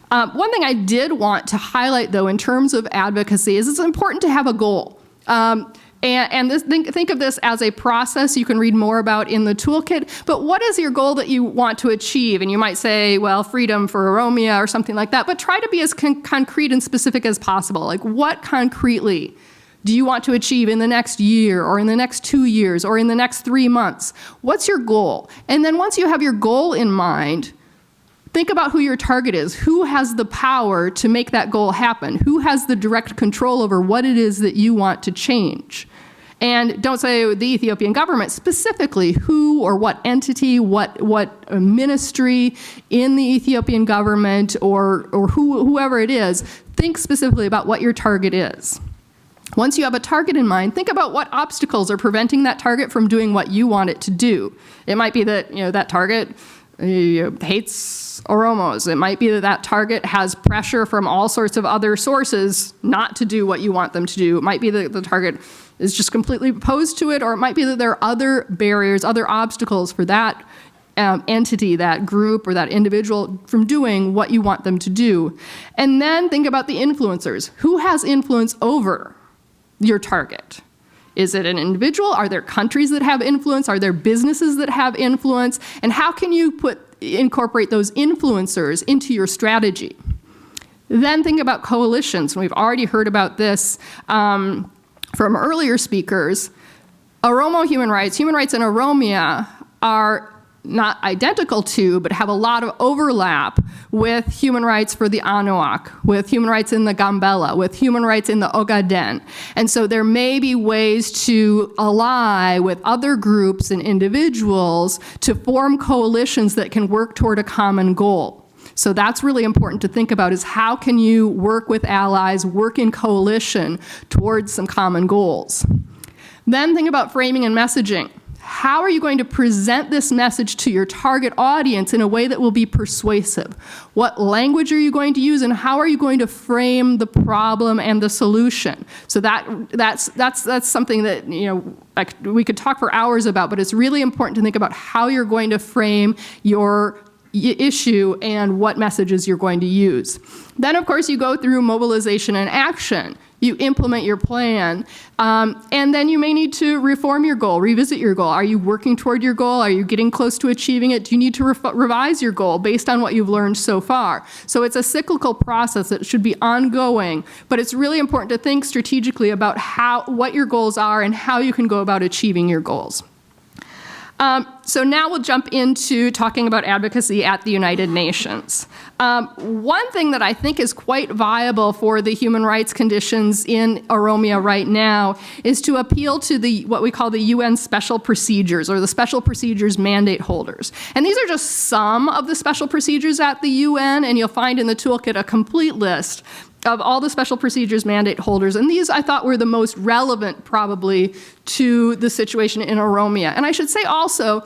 One thing I did want to highlight, though, in terms of advocacy is it's important to have a goal. And think of this as a process you can read more about in the toolkit, but what is your goal that you want to achieve? And you might say, well, freedom for Oromia or something like that, but try to be as concrete and specific as possible. Like, what concretely do you want to achieve in the next year or in the next 2 years or in the next 3 months? What's your goal? And then once you have your goal in mind, think about who your target is. Who has the power to make that goal happen? Who has the direct control over what it is that you want to change? And don't say the Ethiopian government, specifically who or what entity, what ministry in the Ethiopian government or whoever it is. Think specifically about what your target is. Once you have a target in mind, think about what obstacles are preventing that target from doing what you want it to do. It might be that that target hates Oromos. It might be that target has pressure from all sorts of other sources not to do what you want them to do. It might be that the target is just completely opposed to it, or it might be that there are other barriers, other obstacles for that entity, that group, or that individual from doing what you want them to do. And then think about the influencers. Who has influence over your target? Is it an individual? Are there countries that have influence? Are there businesses that have influence? And how can you incorporate those influencers into your strategy? Then think about coalitions. We've already heard about this from earlier speakers. Human rights in Oromia are not identical to, but have a lot of overlap with human rights for the Anuak, with human rights in the Gambela, with human rights in the Ogaden. And so there may be ways to ally with other groups and individuals to form coalitions that can work toward a common goal. So that's really important to think about, is how can you work with allies, work in coalition towards some common goals. Then think about framing and messaging. How are you going to present this message to your target audience in a way that will be persuasive? What language are you going to use, and how are you going to frame the problem and the solution? So that's something that we could talk for hours about, but it's really important to think about how you're going to frame your issue and what messages you're going to use. Then, of course, you go through mobilization and action. You implement your plan, and then you may need to reform your goal, revisit your goal. Are you working toward your goal? Are you getting close to achieving it? Do you need to revise your goal based on what you've learned so far? So it's a cyclical process that should be ongoing, but it's really important to think strategically about what your goals are and how you can go about achieving your goals. So now we'll jump into talking about advocacy at the United Nations. One thing that I think is quite viable for the human rights conditions in Oromia right now is to appeal to what we call the UN special procedures, or the special procedures mandate holders. And these are just some of the special procedures at the UN, and you'll find in the toolkit a complete list of all the special procedures mandate holders. And these, I thought, were the most relevant, probably, to the situation in Oromia. And I should say also,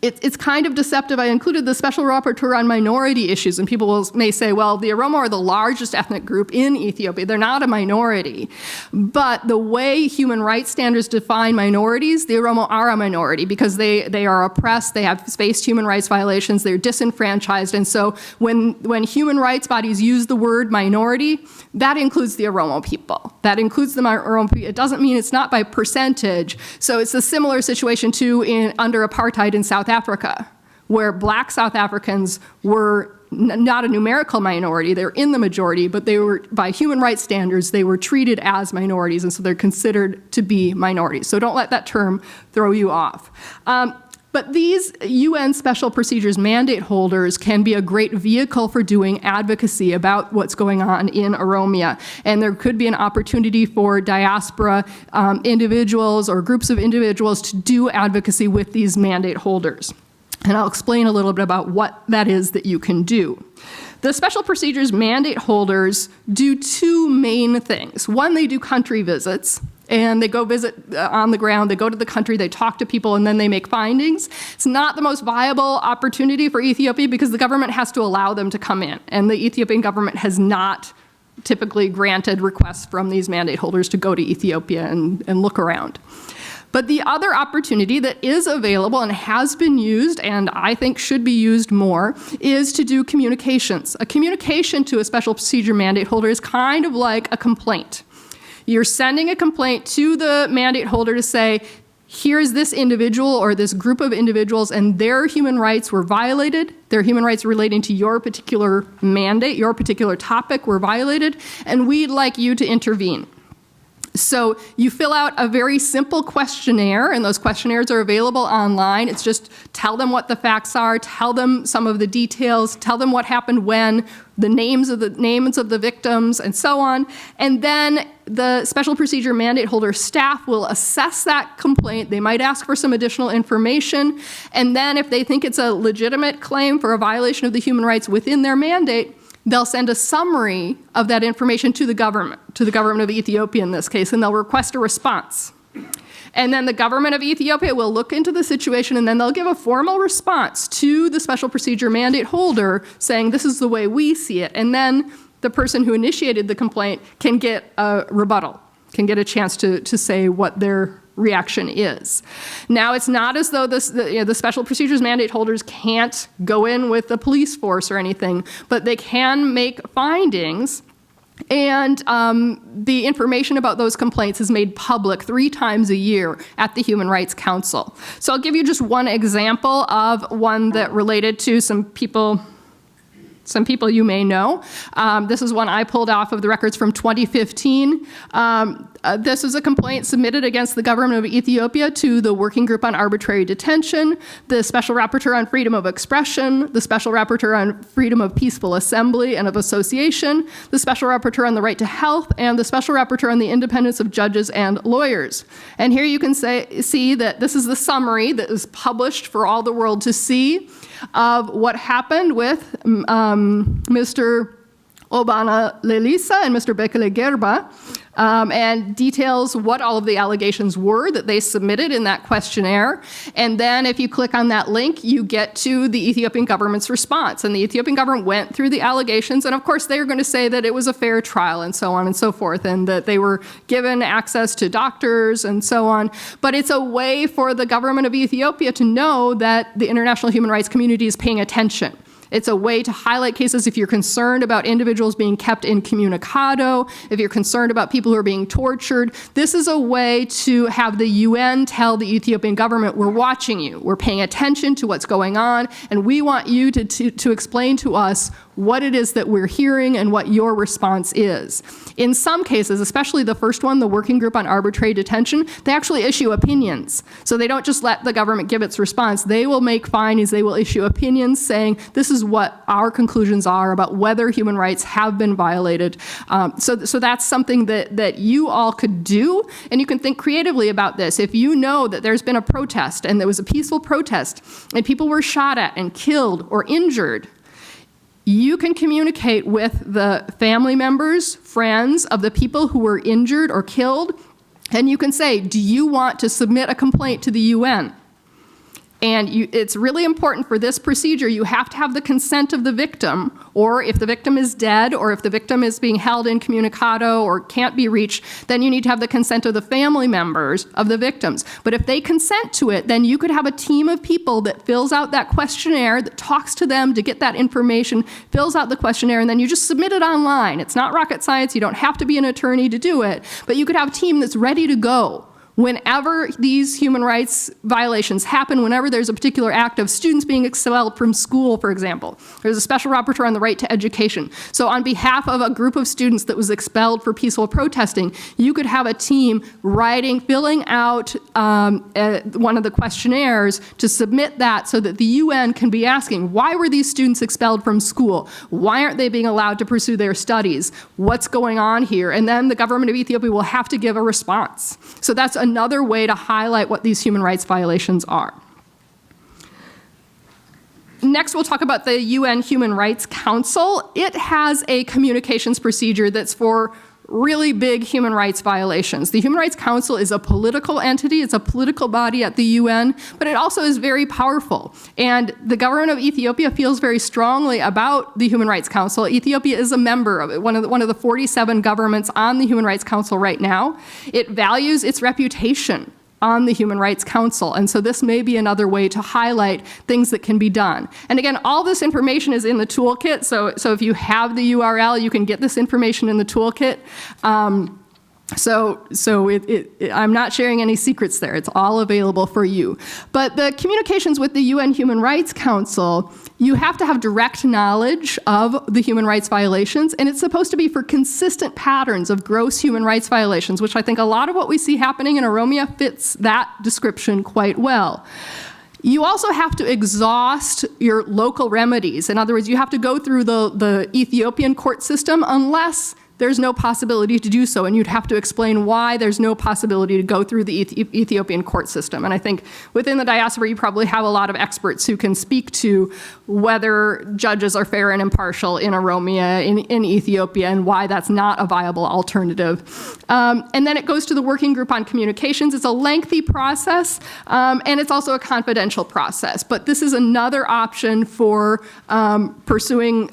it's kind of deceptive. I included the Special Rapporteur on Minority Issues, and people may say, well, the Oromo are the largest ethnic group in Ethiopia. They're not a minority. But the way human rights standards define minorities, the Oromo are a minority because they are oppressed, they have faced human rights violations, they're disenfranchised. And so when human rights bodies use the word minority, that includes the Oromo people. That includes the Oromo people. It doesn't mean it's not by percentage. So it's a similar situation, too, under apartheid in South Africa, where black South Africans were not a numerical minority. They're in the majority, but they were, by human rights standards, they were treated as minorities, and so they're considered to be minorities. So don't let that term throw you off. But these UN special procedures mandate holders can be a great vehicle for doing advocacy about what's going on in Oromia. And there could be an opportunity for diaspora individuals or groups of individuals to do advocacy with these mandate holders. And I'll explain a little bit about what that is that you can do. The special procedures mandate holders do two main things. One, they do country visits. And they go visit on the ground, they go to the country, they talk to people, and then they make findings. It's not the most viable opportunity for Ethiopia because the government has to allow them to come in. And the Ethiopian government has not typically granted requests from these mandate holders to go to Ethiopia and look around. But the other opportunity that is available and has been used, and I think should be used more, is to do communications. A communication to a special procedure mandate holder is kind of like a complaint. You're sending a complaint to the mandate holder to say, here's this individual or this group of individuals and their human rights were violated, their human rights relating to your particular mandate, your particular topic were violated, and we'd like you to intervene. So you fill out a very simple questionnaire, and those questionnaires are available online. It's just tell them what the facts are, tell them some of the details, tell them what happened when, the names of the victims, and so on. And then the special procedure mandate holder staff will assess that complaint. They might ask for some additional information. And then if they think it's a legitimate claim for a violation of the human rights within their mandate, they'll send a summary of that information to the government of Ethiopia in this case, and they'll request a response. And then the government of Ethiopia will look into the situation, and then they'll give a formal response to the special procedure mandate holder saying, this is the way we see it. And then the person who initiated the complaint can get a rebuttal, can get a chance to say what their reaction is. Now, it's not as though the special procedures mandate holders can't go in with the police force or anything, but they can make findings, and the information about those complaints is made public 3 times a year at the Human Rights Council. So I'll give you just one example of one that related to some people you may know. This is one I pulled off of the records from 2015. This is a complaint submitted against the government of Ethiopia to the Working Group on Arbitrary Detention, the Special Rapporteur on Freedom of Expression, the Special Rapporteur on Freedom of Peaceful Assembly and of Association, the Special Rapporteur on the Right to Health, and the Special Rapporteur on the Independence of Judges and Lawyers. And here you can see that this is the summary that is published for all the world to see of what happened with Mr. Obana Lelisa and Mr. Bekele Gerba, and details what all of the allegations were that they submitted in that questionnaire. And then if you click on that link, you get to the Ethiopian government's response. And the Ethiopian government went through the allegations, and of course they are going to say that it was a fair trial and so on and so forth, and that they were given access to doctors and so on. But it's a way for the government of Ethiopia to know that the international human rights community is paying attention. It's a way to highlight cases if you're concerned about individuals being kept incommunicado, if you're concerned about people who are being tortured. This is a way to have the UN tell the Ethiopian government, we're watching you, we're paying attention to what's going on, and we want you to explain to us what it is that we're hearing and what your response is. In some cases, especially the first one, the Working Group on Arbitrary Detention, they actually issue opinions. So they don't just let the government give its response. They will make findings, they will issue opinions saying this is what our conclusions are about whether human rights have been violated. So that's something that you all could do, and you can think creatively about this. If you know that there's been a protest and there was a peaceful protest and people were shot at and killed or injured, you can communicate with the family members, friends of the people who were injured or killed, and you can say, do you want to submit a complaint to the UN? And it's really important for this procedure, you have to have the consent of the victim, or if the victim is dead, or if the victim is being held incommunicado or can't be reached, then you need to have the consent of the family members of the victims. But if they consent to it, then you could have a team of people that fills out that questionnaire, that talks to them to get that information, fills out the questionnaire, and then you just submit it online. It's not rocket science, you don't have to be an attorney to do it, but you could have a team that's ready to go. Whenever these human rights violations happen, whenever there's a particular act of students being expelled from school, for example, there's a special rapporteur on the right to education. So on behalf of a group of students that was expelled for peaceful protesting, you could have a team filling out one of the questionnaires to submit that so that the UN can be asking, why were these students expelled from school? Why aren't they being allowed to pursue their studies? What's going on here? And then the government of Ethiopia will have to give a response. So that's another way to highlight what these human rights violations are. Next, we'll talk about the UN Human Rights Council. It has a communications procedure that's for really big human rights violations. The Human Rights Council is a political entity, it's a political body at the UN, but it also is very powerful. And the government of Ethiopia feels very strongly about the Human Rights Council. Ethiopia is a member of it, one of the 47 governments on the Human Rights Council right now. It values its reputation on the Human Rights Council. And so this may be another way to highlight things that can be done. And again, all this information is in the toolkit. So if you have the URL, you can get this information in the toolkit. I'm not sharing any secrets there. It's all available for you. But the communications with the UN Human Rights Council, you have to have direct knowledge of the human rights violations, and it's supposed to be for consistent patterns of gross human rights violations, which I think a lot of what we see happening in Oromia fits that description quite well. You also have to exhaust your local remedies. In other words, you have to go through the Ethiopian court system unless there's no possibility to do so, and you'd have to explain why there's no possibility to go through the Ethiopian court system. And I think within the diaspora, you probably have a lot of experts who can speak to whether judges are fair and impartial in Oromia, in Ethiopia, and why that's not a viable alternative. And then it goes to the Working Group on Communications. It's a lengthy process, and it's also a confidential process. But this is another option for pursuing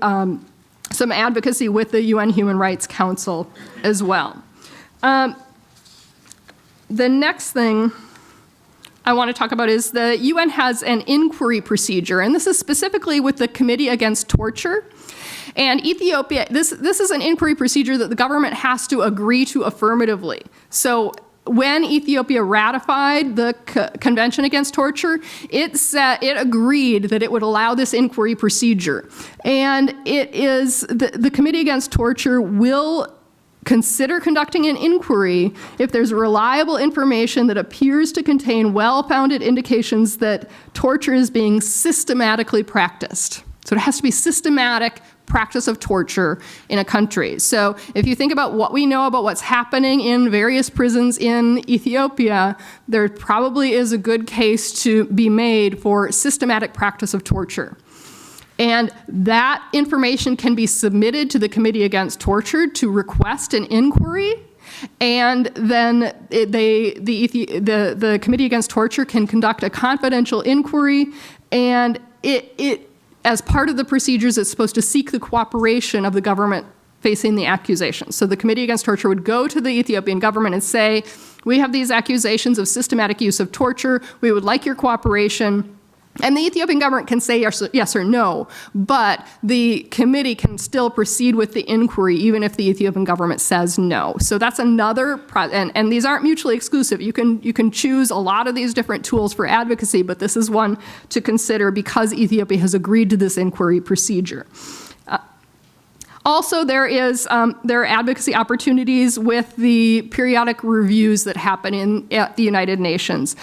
some advocacy with the UN Human Rights Council as well. The next thing I want to talk about is the UN has an inquiry procedure, and this is specifically with the Committee Against Torture. And Ethiopia, this is an inquiry procedure that the government has to agree to affirmatively. So when Ethiopia ratified the Convention Against Torture, it agreed that it would allow this inquiry procedure. And it is, the Committee Against Torture will consider conducting an inquiry if there's reliable information that appears to contain well-founded indications that torture is being systematically practiced. So it has to be systematic practice of torture in a country. So if you think about what we know about what's happening in various prisons in Ethiopia, there probably is a good case to be made for systematic practice of torture. And that information can be submitted to the Committee Against Torture to request an inquiry, and then the Committee Against Torture can conduct a confidential inquiry, and it as part of the procedures, it's supposed to seek the cooperation of the government facing the accusations. So the Committee Against Torture would go to the Ethiopian government and say, we have these accusations of systematic use of torture, we would like your cooperation. And the Ethiopian government can say yes or no, but the committee can still proceed with the inquiry even if the Ethiopian government says no. So that's another, and these aren't mutually exclusive. You can choose a lot of these different tools for advocacy, but this is one to consider because Ethiopia has agreed to this inquiry procedure. Also, there are advocacy opportunities with the periodic reviews that happen at the United Nations.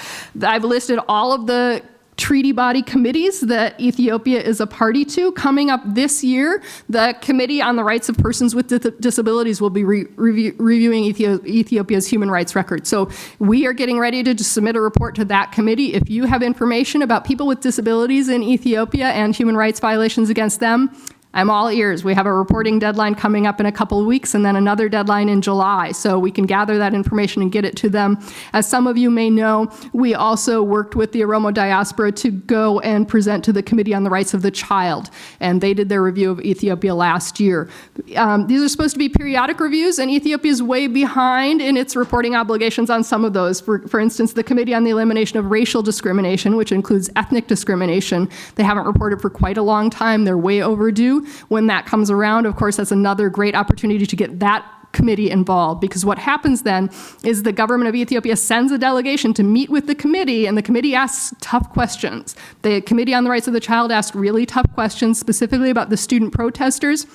I've listed all of the treaty body committees that Ethiopia is a party to. Coming up this year, the Committee on the Rights of Persons with Disabilities will be reviewing Ethiopia's human rights record. So we are getting ready to submit a report to that committee. If you have information about people with disabilities in Ethiopia and human rights violations against them, I'm all ears. We have a reporting deadline coming up in a couple of weeks and then another deadline in July. So we can gather that information and get it to them. As some of you may know, we also worked with the Oromo diaspora to go and present to the Committee on the Rights of the Child. And they did their review of Ethiopia last year. These are supposed to be periodic reviews, and Ethiopia is way behind in its reporting obligations on some of those. For instance, the Committee on the Elimination of Racial Discrimination, which includes ethnic discrimination, they haven't reported for quite a long time. They're way overdue. When that comes around, of course, that's another great opportunity to get that committee involved, because what happens then is the government of Ethiopia sends a delegation to meet with the committee, and the committee asks tough questions. The Committee on the Rights of the Child asked really tough questions, specifically about the student protesters.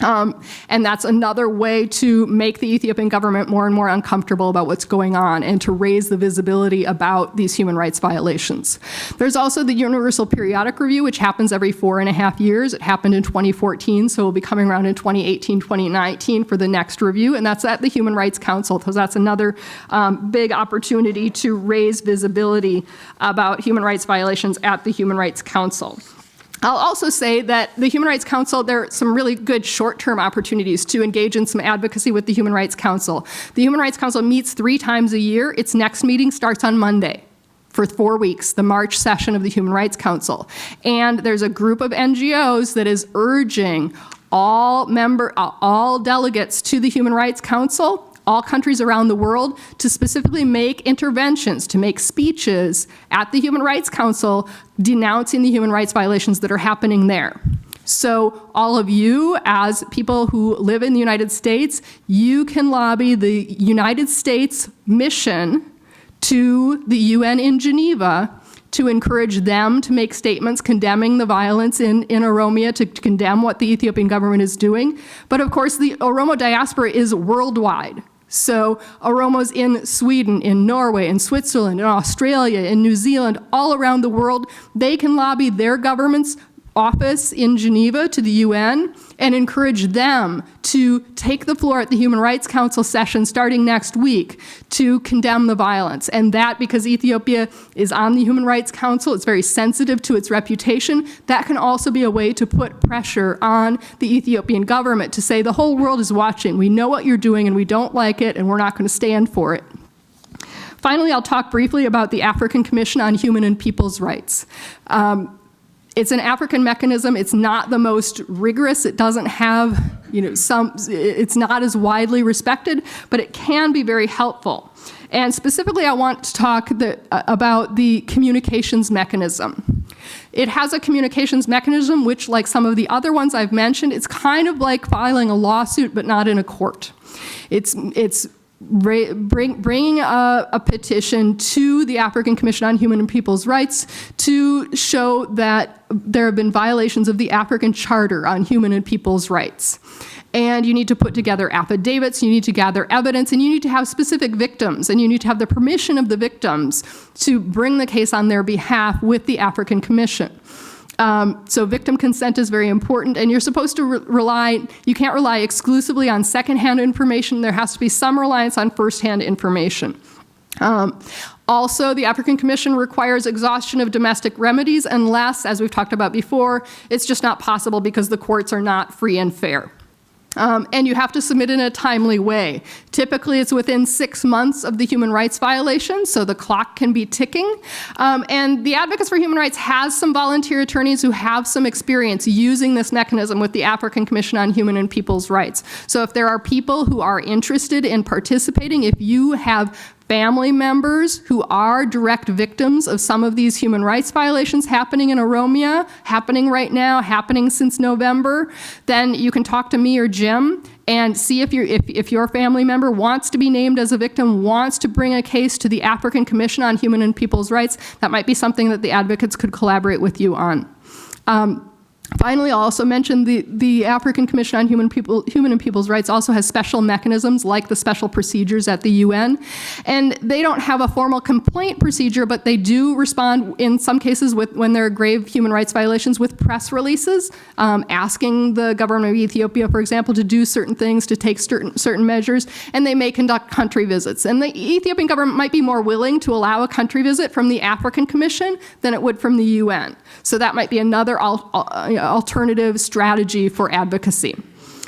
And that's another way to make the Ethiopian government more and more uncomfortable about what's going on and to raise the visibility about these human rights violations. There's also the Universal Periodic Review, which happens every 4.5 years. It happened in 2014, so we'll be coming around in 2018, 2019 for the next review, and that's at the Human Rights Council, because that's another big opportunity to raise visibility about human rights violations at the Human Rights Council. I'll also say that the Human Rights Council, there are some really good short-term opportunities to engage in some advocacy with the Human Rights Council. The Human Rights Council meets 3 times a year. Its next meeting starts on Monday for 4 weeks, the March session of the Human Rights Council. And there's a group of NGOs that is urging all delegates to the Human Rights Council, all countries around the world, to specifically make interventions, to make speeches at the Human Rights Council denouncing the human rights violations that are happening there. So all of you, as people who live in the United States, you can lobby the United States mission to the UN in Geneva to encourage them to make statements condemning the violence in Oromia, to condemn what the Ethiopian government is doing. But of course, the Oromo diaspora is worldwide. So Oromos in Sweden, in Norway, in Switzerland, in Australia, in New Zealand, all around the world, they can lobby their government's office in Geneva to the UN and encourage them to take the floor at the Human Rights Council session starting next week to condemn the violence. And that, because Ethiopia is on the Human Rights Council, it's very sensitive to its reputation, that can also be a way to put pressure on the Ethiopian government to say the whole world is watching, we know what you're doing and we don't like it and we're not going to stand for it. Finally, I'll talk briefly about the African Commission on Human and People's Rights. It's an African mechanism. It's not the most rigorous. It doesn't have, it's not as widely respected, but it can be very helpful. And specifically, I want to talk about the communications mechanism. It has a communications mechanism which, like some of the other ones I've mentioned, it's kind of like filing a lawsuit, but not in a court. It's bringing a petition to the African Commission on Human and People's Rights to show that there have been violations of the African Charter on Human and People's Rights. And you need to put together affidavits, you need to gather evidence, and you need to have specific victims, and you need to have the permission of the victims to bring the case on their behalf with the African Commission. So victim consent is very important, and you're supposed to you can't rely exclusively on secondhand information. There has to be some reliance on firsthand information. Also, the African Commission requires exhaustion of domestic remedies unless, as we've talked about before, it's just not possible because the courts are not free and fair. And you have to submit in a timely way. Typically, it's within 6 months of the human rights violation, so the clock can be ticking. And the Advocates for Human Rights has some volunteer attorneys who have some experience using this mechanism with the African Commission on Human and People's Rights. So if there are people who are interested in participating, if you have family members who are direct victims of some of these human rights violations happening in Oromia, happening right now, happening since November, then you can talk to me or Jim and see if your family member wants to be named as a victim, wants to bring a case to the African Commission on Human and People's Rights. That might be something that the advocates could collaborate with you on. Finally, I'll also mention the African Commission on Human and People's Rights also has special mechanisms like the special procedures at the UN. And they don't have a formal complaint procedure, but they do respond in some cases when there are grave human rights violations with press releases, asking the government of Ethiopia, for example, to do certain things, to take certain measures, and they may conduct country visits. And the Ethiopian government might be more willing to allow a country visit from the African Commission than it would from the UN. So that might be another alternative strategy for advocacy.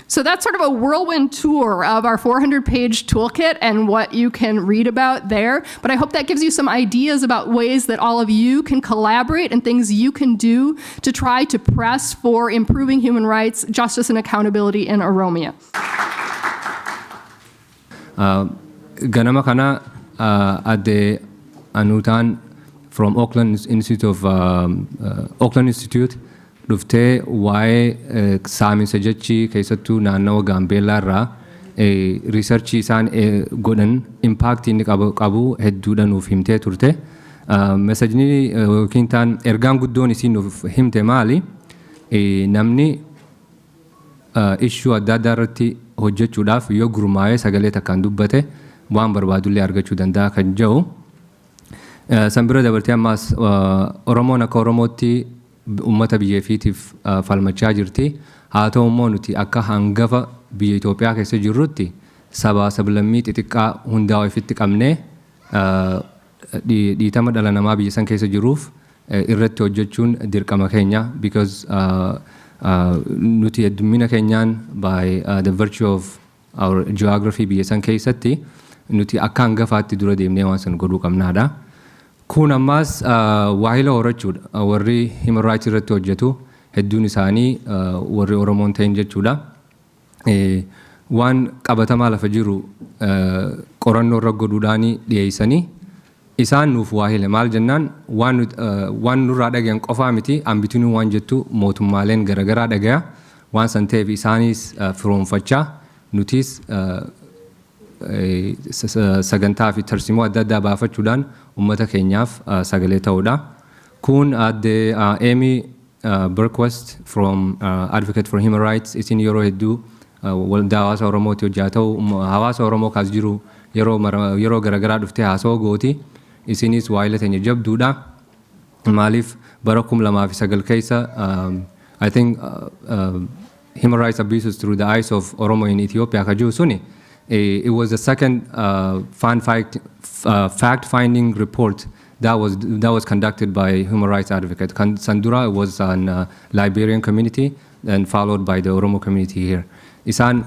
So that's sort of a whirlwind tour of our 400-page toolkit and what you can read about there. But I hope that gives you some ideas about ways that all of you can collaborate and things you can do to try to press for improving human rights, justice, and accountability in Oromia. Ganama kana adde Anutan from Auckland Institute dhuftee waa'ee saaminsa jechii keessattuu naannawa Gaambeellaa irraa riisarchii isaan godhan impaaktii inni qabu hedduudha nuuf himtee turte. Mesajni yookiin taan ergaan guddoon isiin nuuf himte maali? Namni ishuu adda addaa irratti hojjechuudhaaf yoo gurmaa'ee sagalee takkaan dubbate waan barbaadullee argachuu danda'a kan jedhu. San bira dabartee ammaas Oromoon akka Oromootti ummata biyyeefiitiif falmachaa jirti. Haa ta'u immoo nuti akka hangafa biyya Itoophiyaa keessa jirrutti sabaa sablammii xixiqqaa hundaa ofitti qabnee dhiitama dhala namaa biyya san keessa jiruuf irratti hojjechuun dirqama keenya because nuti heddummina keenyaan by the virtue of our geography biyya san keessatti nuti akka hangafaatti dura deemnee waan san godhuu qabnaadha. Kun ammaas waahila horachuudha. Warri human rights irratti hojjetu hedduun isaanii warri Oromoon ta'in jechuudha. Waan qabatamaa lafa jiru qorannoo irra godhuudhaanii dhiyeessanii isaan nuuf waahile maal jennaan waan nurraa dhagayan qofaa miti ambitinuu waan jettu mootummaaleen garagaraa dhagaya waan san ta'eef isaanis firoonfachaa nutis sagantaa fi tarsimoo adda addaa baafachuudhaan uummata keenyaaf sagalee ta'uudha. Kun adde Amy Berquist from Advocate for Human Rights isin yeroo hedduu waldaa hawaasa Oromooti hojjaa ta'u hawaasa Oromoo kaas jiru yeroo garagaraa dhuftee haasawaa gooti. Isinis waa'ila teenya jabduudha. Maaliif bara 2009 keessa I think human rights abuses through the eyes of Oromo in Ethiopia kajuu suni it was the second fact-finding report that was conducted by human rights advocate. Sandura was on Liberian community and followed by the Oromo community here. Isan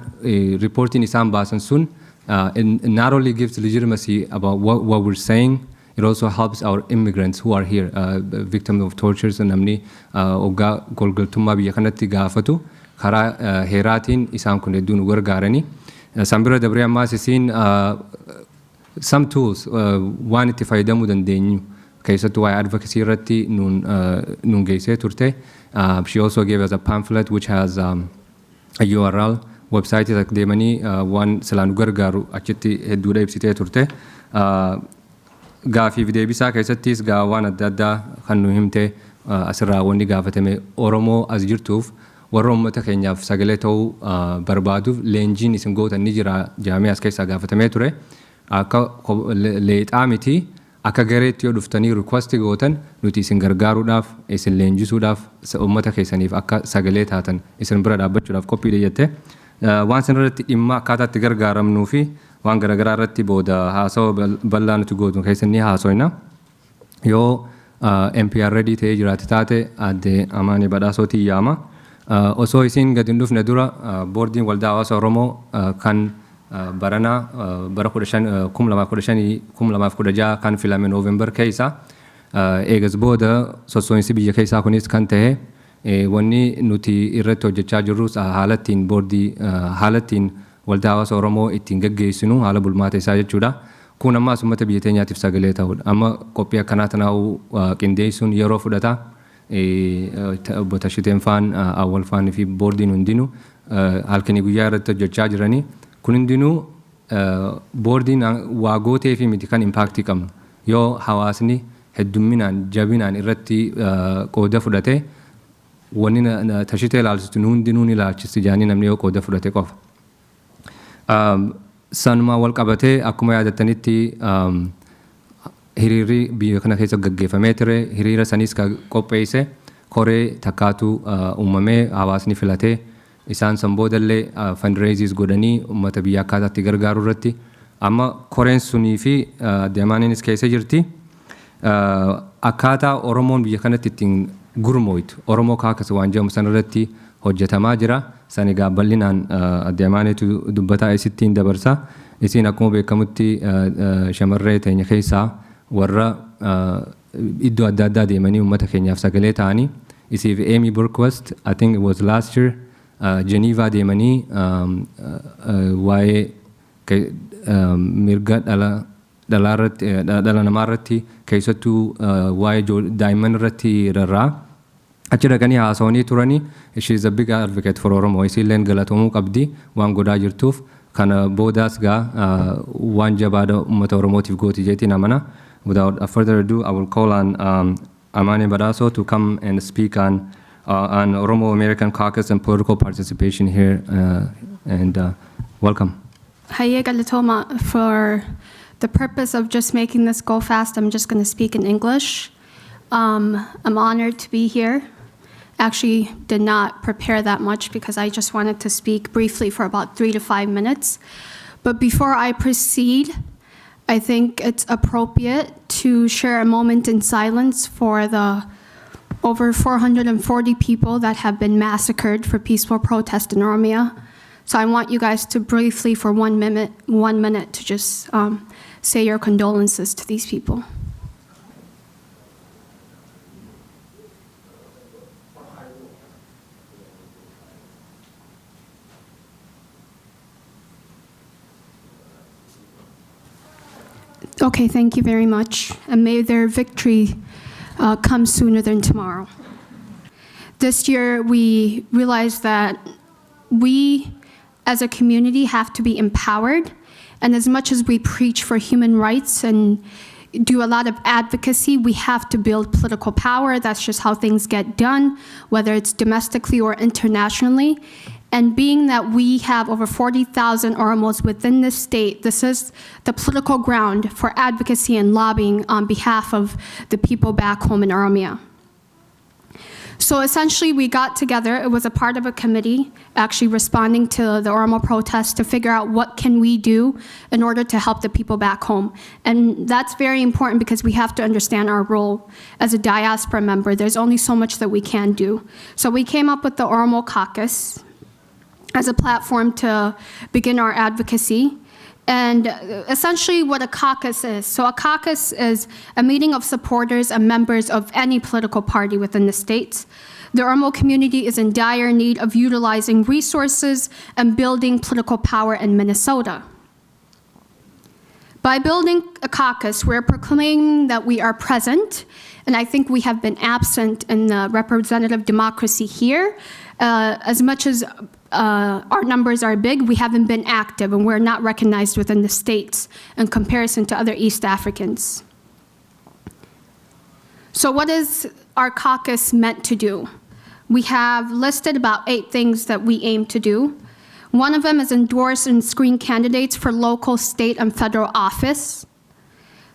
reporting Isan Basan sun not only gives legitimacy about what we're saying, it also helps our immigrants who are here, victims of tortures and namni oga golgaltummaa biyya kanatti gaafatu karaa heeraatiin isaan kun hedduun gargaarani. Sambira dabree ammaas isiin some tools waan itti fayyadamuu dandeenyu keessattuu waa'ee advocacy irratti nuun geessee turte. She also gave us a pamphlet which has a URL website irratti deemanii waan silaa nu gargaaru achitti hedduudha ibsitee turte. Gaafii fi deebisaa keessattis waan adda addaa kan nu himte asirraa wanni gaafatame Oromoo as jirtuuf warra uummata keenyaaf sagalee ta'uu barbaaduuf leenjiin isin gootan ni jira jaamee as keessaa gaafatamee ture. Akka leexaa miti akka gareetti yoo dhuftanii request gootan nuti isin gargaaruudhaaf isin leenjisuudhaaf uummata keessaniif akka sagalee taatan isin bira dhaabbachuudhaaf qophiidha jette. Waan sanarratti dhimma akkaataatti gargaaramnuu fi waan garagaraa irratti booda haasawa bal'aa nuti gootu keessan ni haasoyna. Yoo NPR ready ta'ee jiraate taate adde Amaanii Badhaasootii yaama. Osoo isin gadi hin dhufne dura boordiin waldaa hawaasa Oromoo kan baranaa bara 2016 kan filame Noovembar keessa eegas booda sossoo'insi biyya keessaa kunis kan ta'e wanni nuti irratti hojjechaa jirrus haalattiin boordii haalattiin waldaa hawaasa Oromoo ittiin gaggeessinu haala bulmaata isaa jechuudha. Kun ammaas uummata biyya teenyaatiif sagalee ta'uudha. Amma qophii akkanaa tanaa'uu qindeessuun yeroo fudhata. Obbo Tashiteen faan awwal faanii fi boordiin hundinuu halkanii guyyaa irratti hojjechaa jiranii. Kun hundinuu boordiin waa gootee fi miti kan impaaktii qabnu. Yoo hawaasni heddumminaan jabinaan irratti qooda fudhate wanni Tashitee ilaalchistu hundinuu ni ilaalchisti jaanii namni yoo qooda fudhate qofa. Sanuma wal qabatee akkuma yaadattanitti hiriirri biyya kana keessa gaggeeffamee ture. Hiriira sanis qopheesse koree takkaatu uumamee hawaasni filatee isaan san boodallee fundraisers godhanii uummata biyya akkaataatti gargaaru irratti amma koreen sunii fi deemaaniinis keessa jirti. Akkaataa Oromoon biyya kanatti ittiin gurmooytu Oromoo kaakas waan jedhamu sanarratti hojjetamaa jira. Sani bal'inaan deemaaneetu dubbataa isittiin dabarsa. Isin akkuma beekamutti shamarree teenya keessaa warra iddoo adda addaa deemanii uummata keenyaaf sagalee ta'anii. Isiif Amy Berquist, I think it was last year, Geneva deemanii waa'ee mirga dhala namaa irratti keessattuu waa'ee daa'imman irratti rarraa. Achi dhaqanii haasawanii turanii. She is a big advocate for Oromo. Isiilleen galatoomuu qabdi waan godhaa jirtuuf. Kana boodaas waan jabaadha uummata Oromootiif gooti jeetiin amana. Without further ado, I will call on Amaanii Badhaasoo to come and speak on Oromo American Caucus and political participation here. Welcome. Haye Galatoma, for the purpose of just making this go fast, I'm just going to speak in English. I'm honored to be here. Actually did not prepare that much because I just wanted to speak briefly for about 3 to 5 minutes. But before I proceed, I think it's appropriate to share a moment in silence for the over 440 people that have been massacred for peaceful protest in Oromia. So I want you guys to briefly, for 1 minute, to just say your condolences to these people. Okay, thank you very much, and may their victory come sooner than tomorrow. This year, we realized that we, as a community, have to be empowered, and as much as we preach for human rights and do a lot of advocacy, we have to build political power. That's just how things get done, whether it's domestically or internationally. And being that we have over 40,000 Oromos within this state, this is the political ground for advocacy and lobbying on behalf of the people back home in Oromia. So essentially, we got together. It was a part of a committee actually responding to the Oromo protests to figure out what can we do in order to help the people back home. And that's very important because we have to understand our role as a diaspora member. There's only so much that we can do. So we came up with the Oromo Caucus as a platform to begin our advocacy. And essentially what a caucus is. So a caucus is a meeting of supporters and members of any political party within the states. The Oromo community is in dire need of utilizing resources and building political power in Minnesota. By building a caucus, we're proclaiming that we are present, and I think we have been absent in the representative democracy here. As much as our numbers are big, we haven't been active, and we're not recognized within the states in comparison to other East Africans. So what is our caucus meant to do? We have listed about 8 things that we aim to do. One of them is endorse and screen candidates for local, state, and federal office.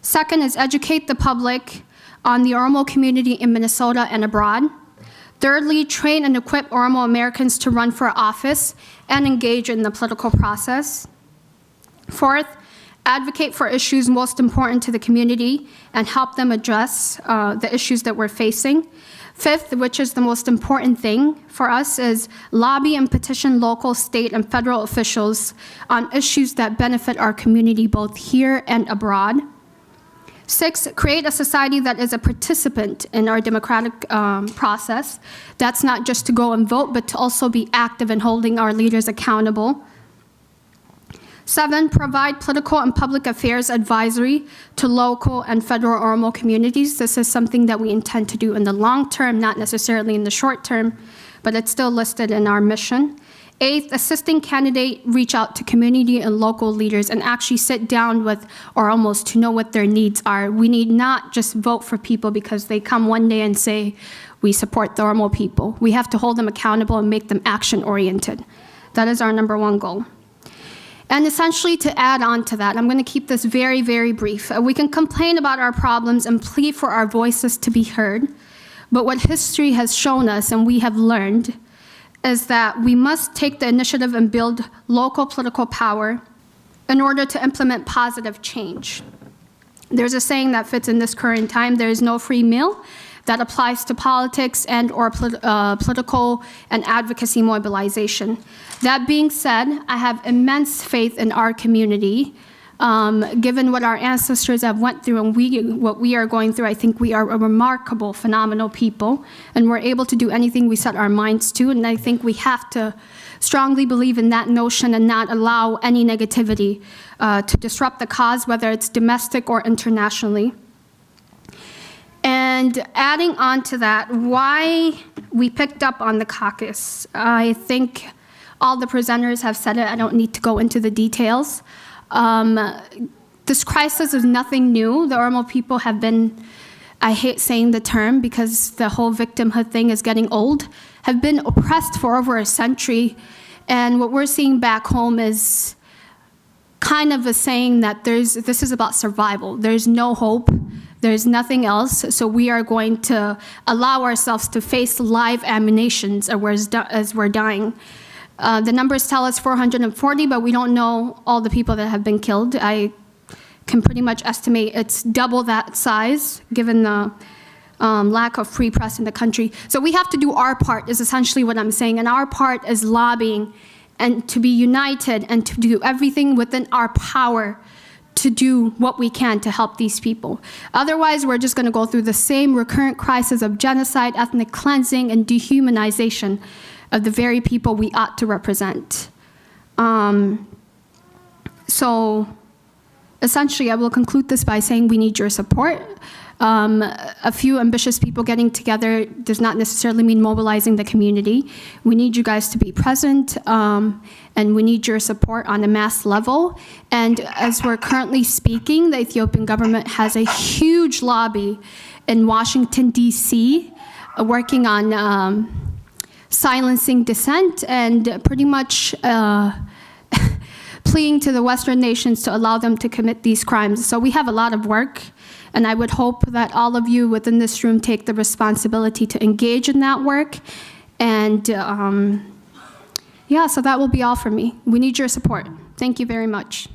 Second is educate the public on the Oromo community in Minnesota and abroad. Thirdly, train and equip Oromo Americans to run for office and engage in the political process. Fourth, advocate for issues most important to the community and help them address the issues that we're facing. Fifth, which is the most important thing for us, is lobby and petition local, state, and federal officials on issues that benefit our community both here and abroad. 6, create a society that is a participant in our democratic process. That's not just to go and vote, but to also be active in holding our leaders accountable. 7, provide political and public affairs advisory to local and federal Oromo communities. This is something that we intend to do in the long term, not necessarily in the short term, but it's still listed in our mission. 8, assisting candidate reach out to community and local leaders and actually sit down with Oromos to know what their needs are. We need not just vote for people because they come one day and say, we support the Oromo people. We have to hold them accountable and make them action-oriented. That is our #1 goal. And essentially to add on to that, I'm going to keep this very, very brief. We can complain about our problems and plead for our voices to be heard, but what history has shown us and we have learned is that we must take the initiative and build local political power in order to implement positive change. There's a saying that fits in this current time: there is no free meal. That applies to politics and or political and advocacy mobilization. That being said, I have immense faith in our community. Given what our ancestors have went through and what we are going through, I think we are a remarkable, phenomenal people, and we're able to do anything we set our minds to, and I think we have to strongly believe in that notion and not allow any negativity to disrupt the cause, whether it's domestic or internationally. And adding on to that, why we picked up on the caucus. I think all the presenters have said it. I don't need to go into the details. This crisis is nothing new. The Oromo people have been, I hate saying the term because the whole victimhood thing is getting old, have been oppressed for over a century. And what we're seeing back home is kind of a saying that this is about survival. There's no hope. There's nothing else, so we are going to allow ourselves to face live ammunitions as we're dying. The numbers tell us 440, but we don't know all the people that have been killed. I can pretty much estimate it's double that size, given the lack of free press in the country. So we have to do our part, is essentially what I'm saying, and our part is lobbying and to be united and to do everything within our power to do what we can to help these people. Otherwise, we're just going to go through the same recurrent crisis of genocide, ethnic cleansing, and dehumanization of the very people we ought to represent. So essentially, I will conclude this by saying we need your support. A few ambitious people getting together does not necessarily mean mobilizing the community. We need you guys to be present, and we need your support on a mass level. And as we're currently speaking, the Ethiopian government has a huge lobby in Washington, D.C., working on silencing dissent and pretty much pleading to the Western nations to allow them to commit these crimes. So we have a lot of work. And I would hope that all of you within this room take the responsibility to engage in that work. And yeah, so that will be all for me. We need your support. Thank you very much.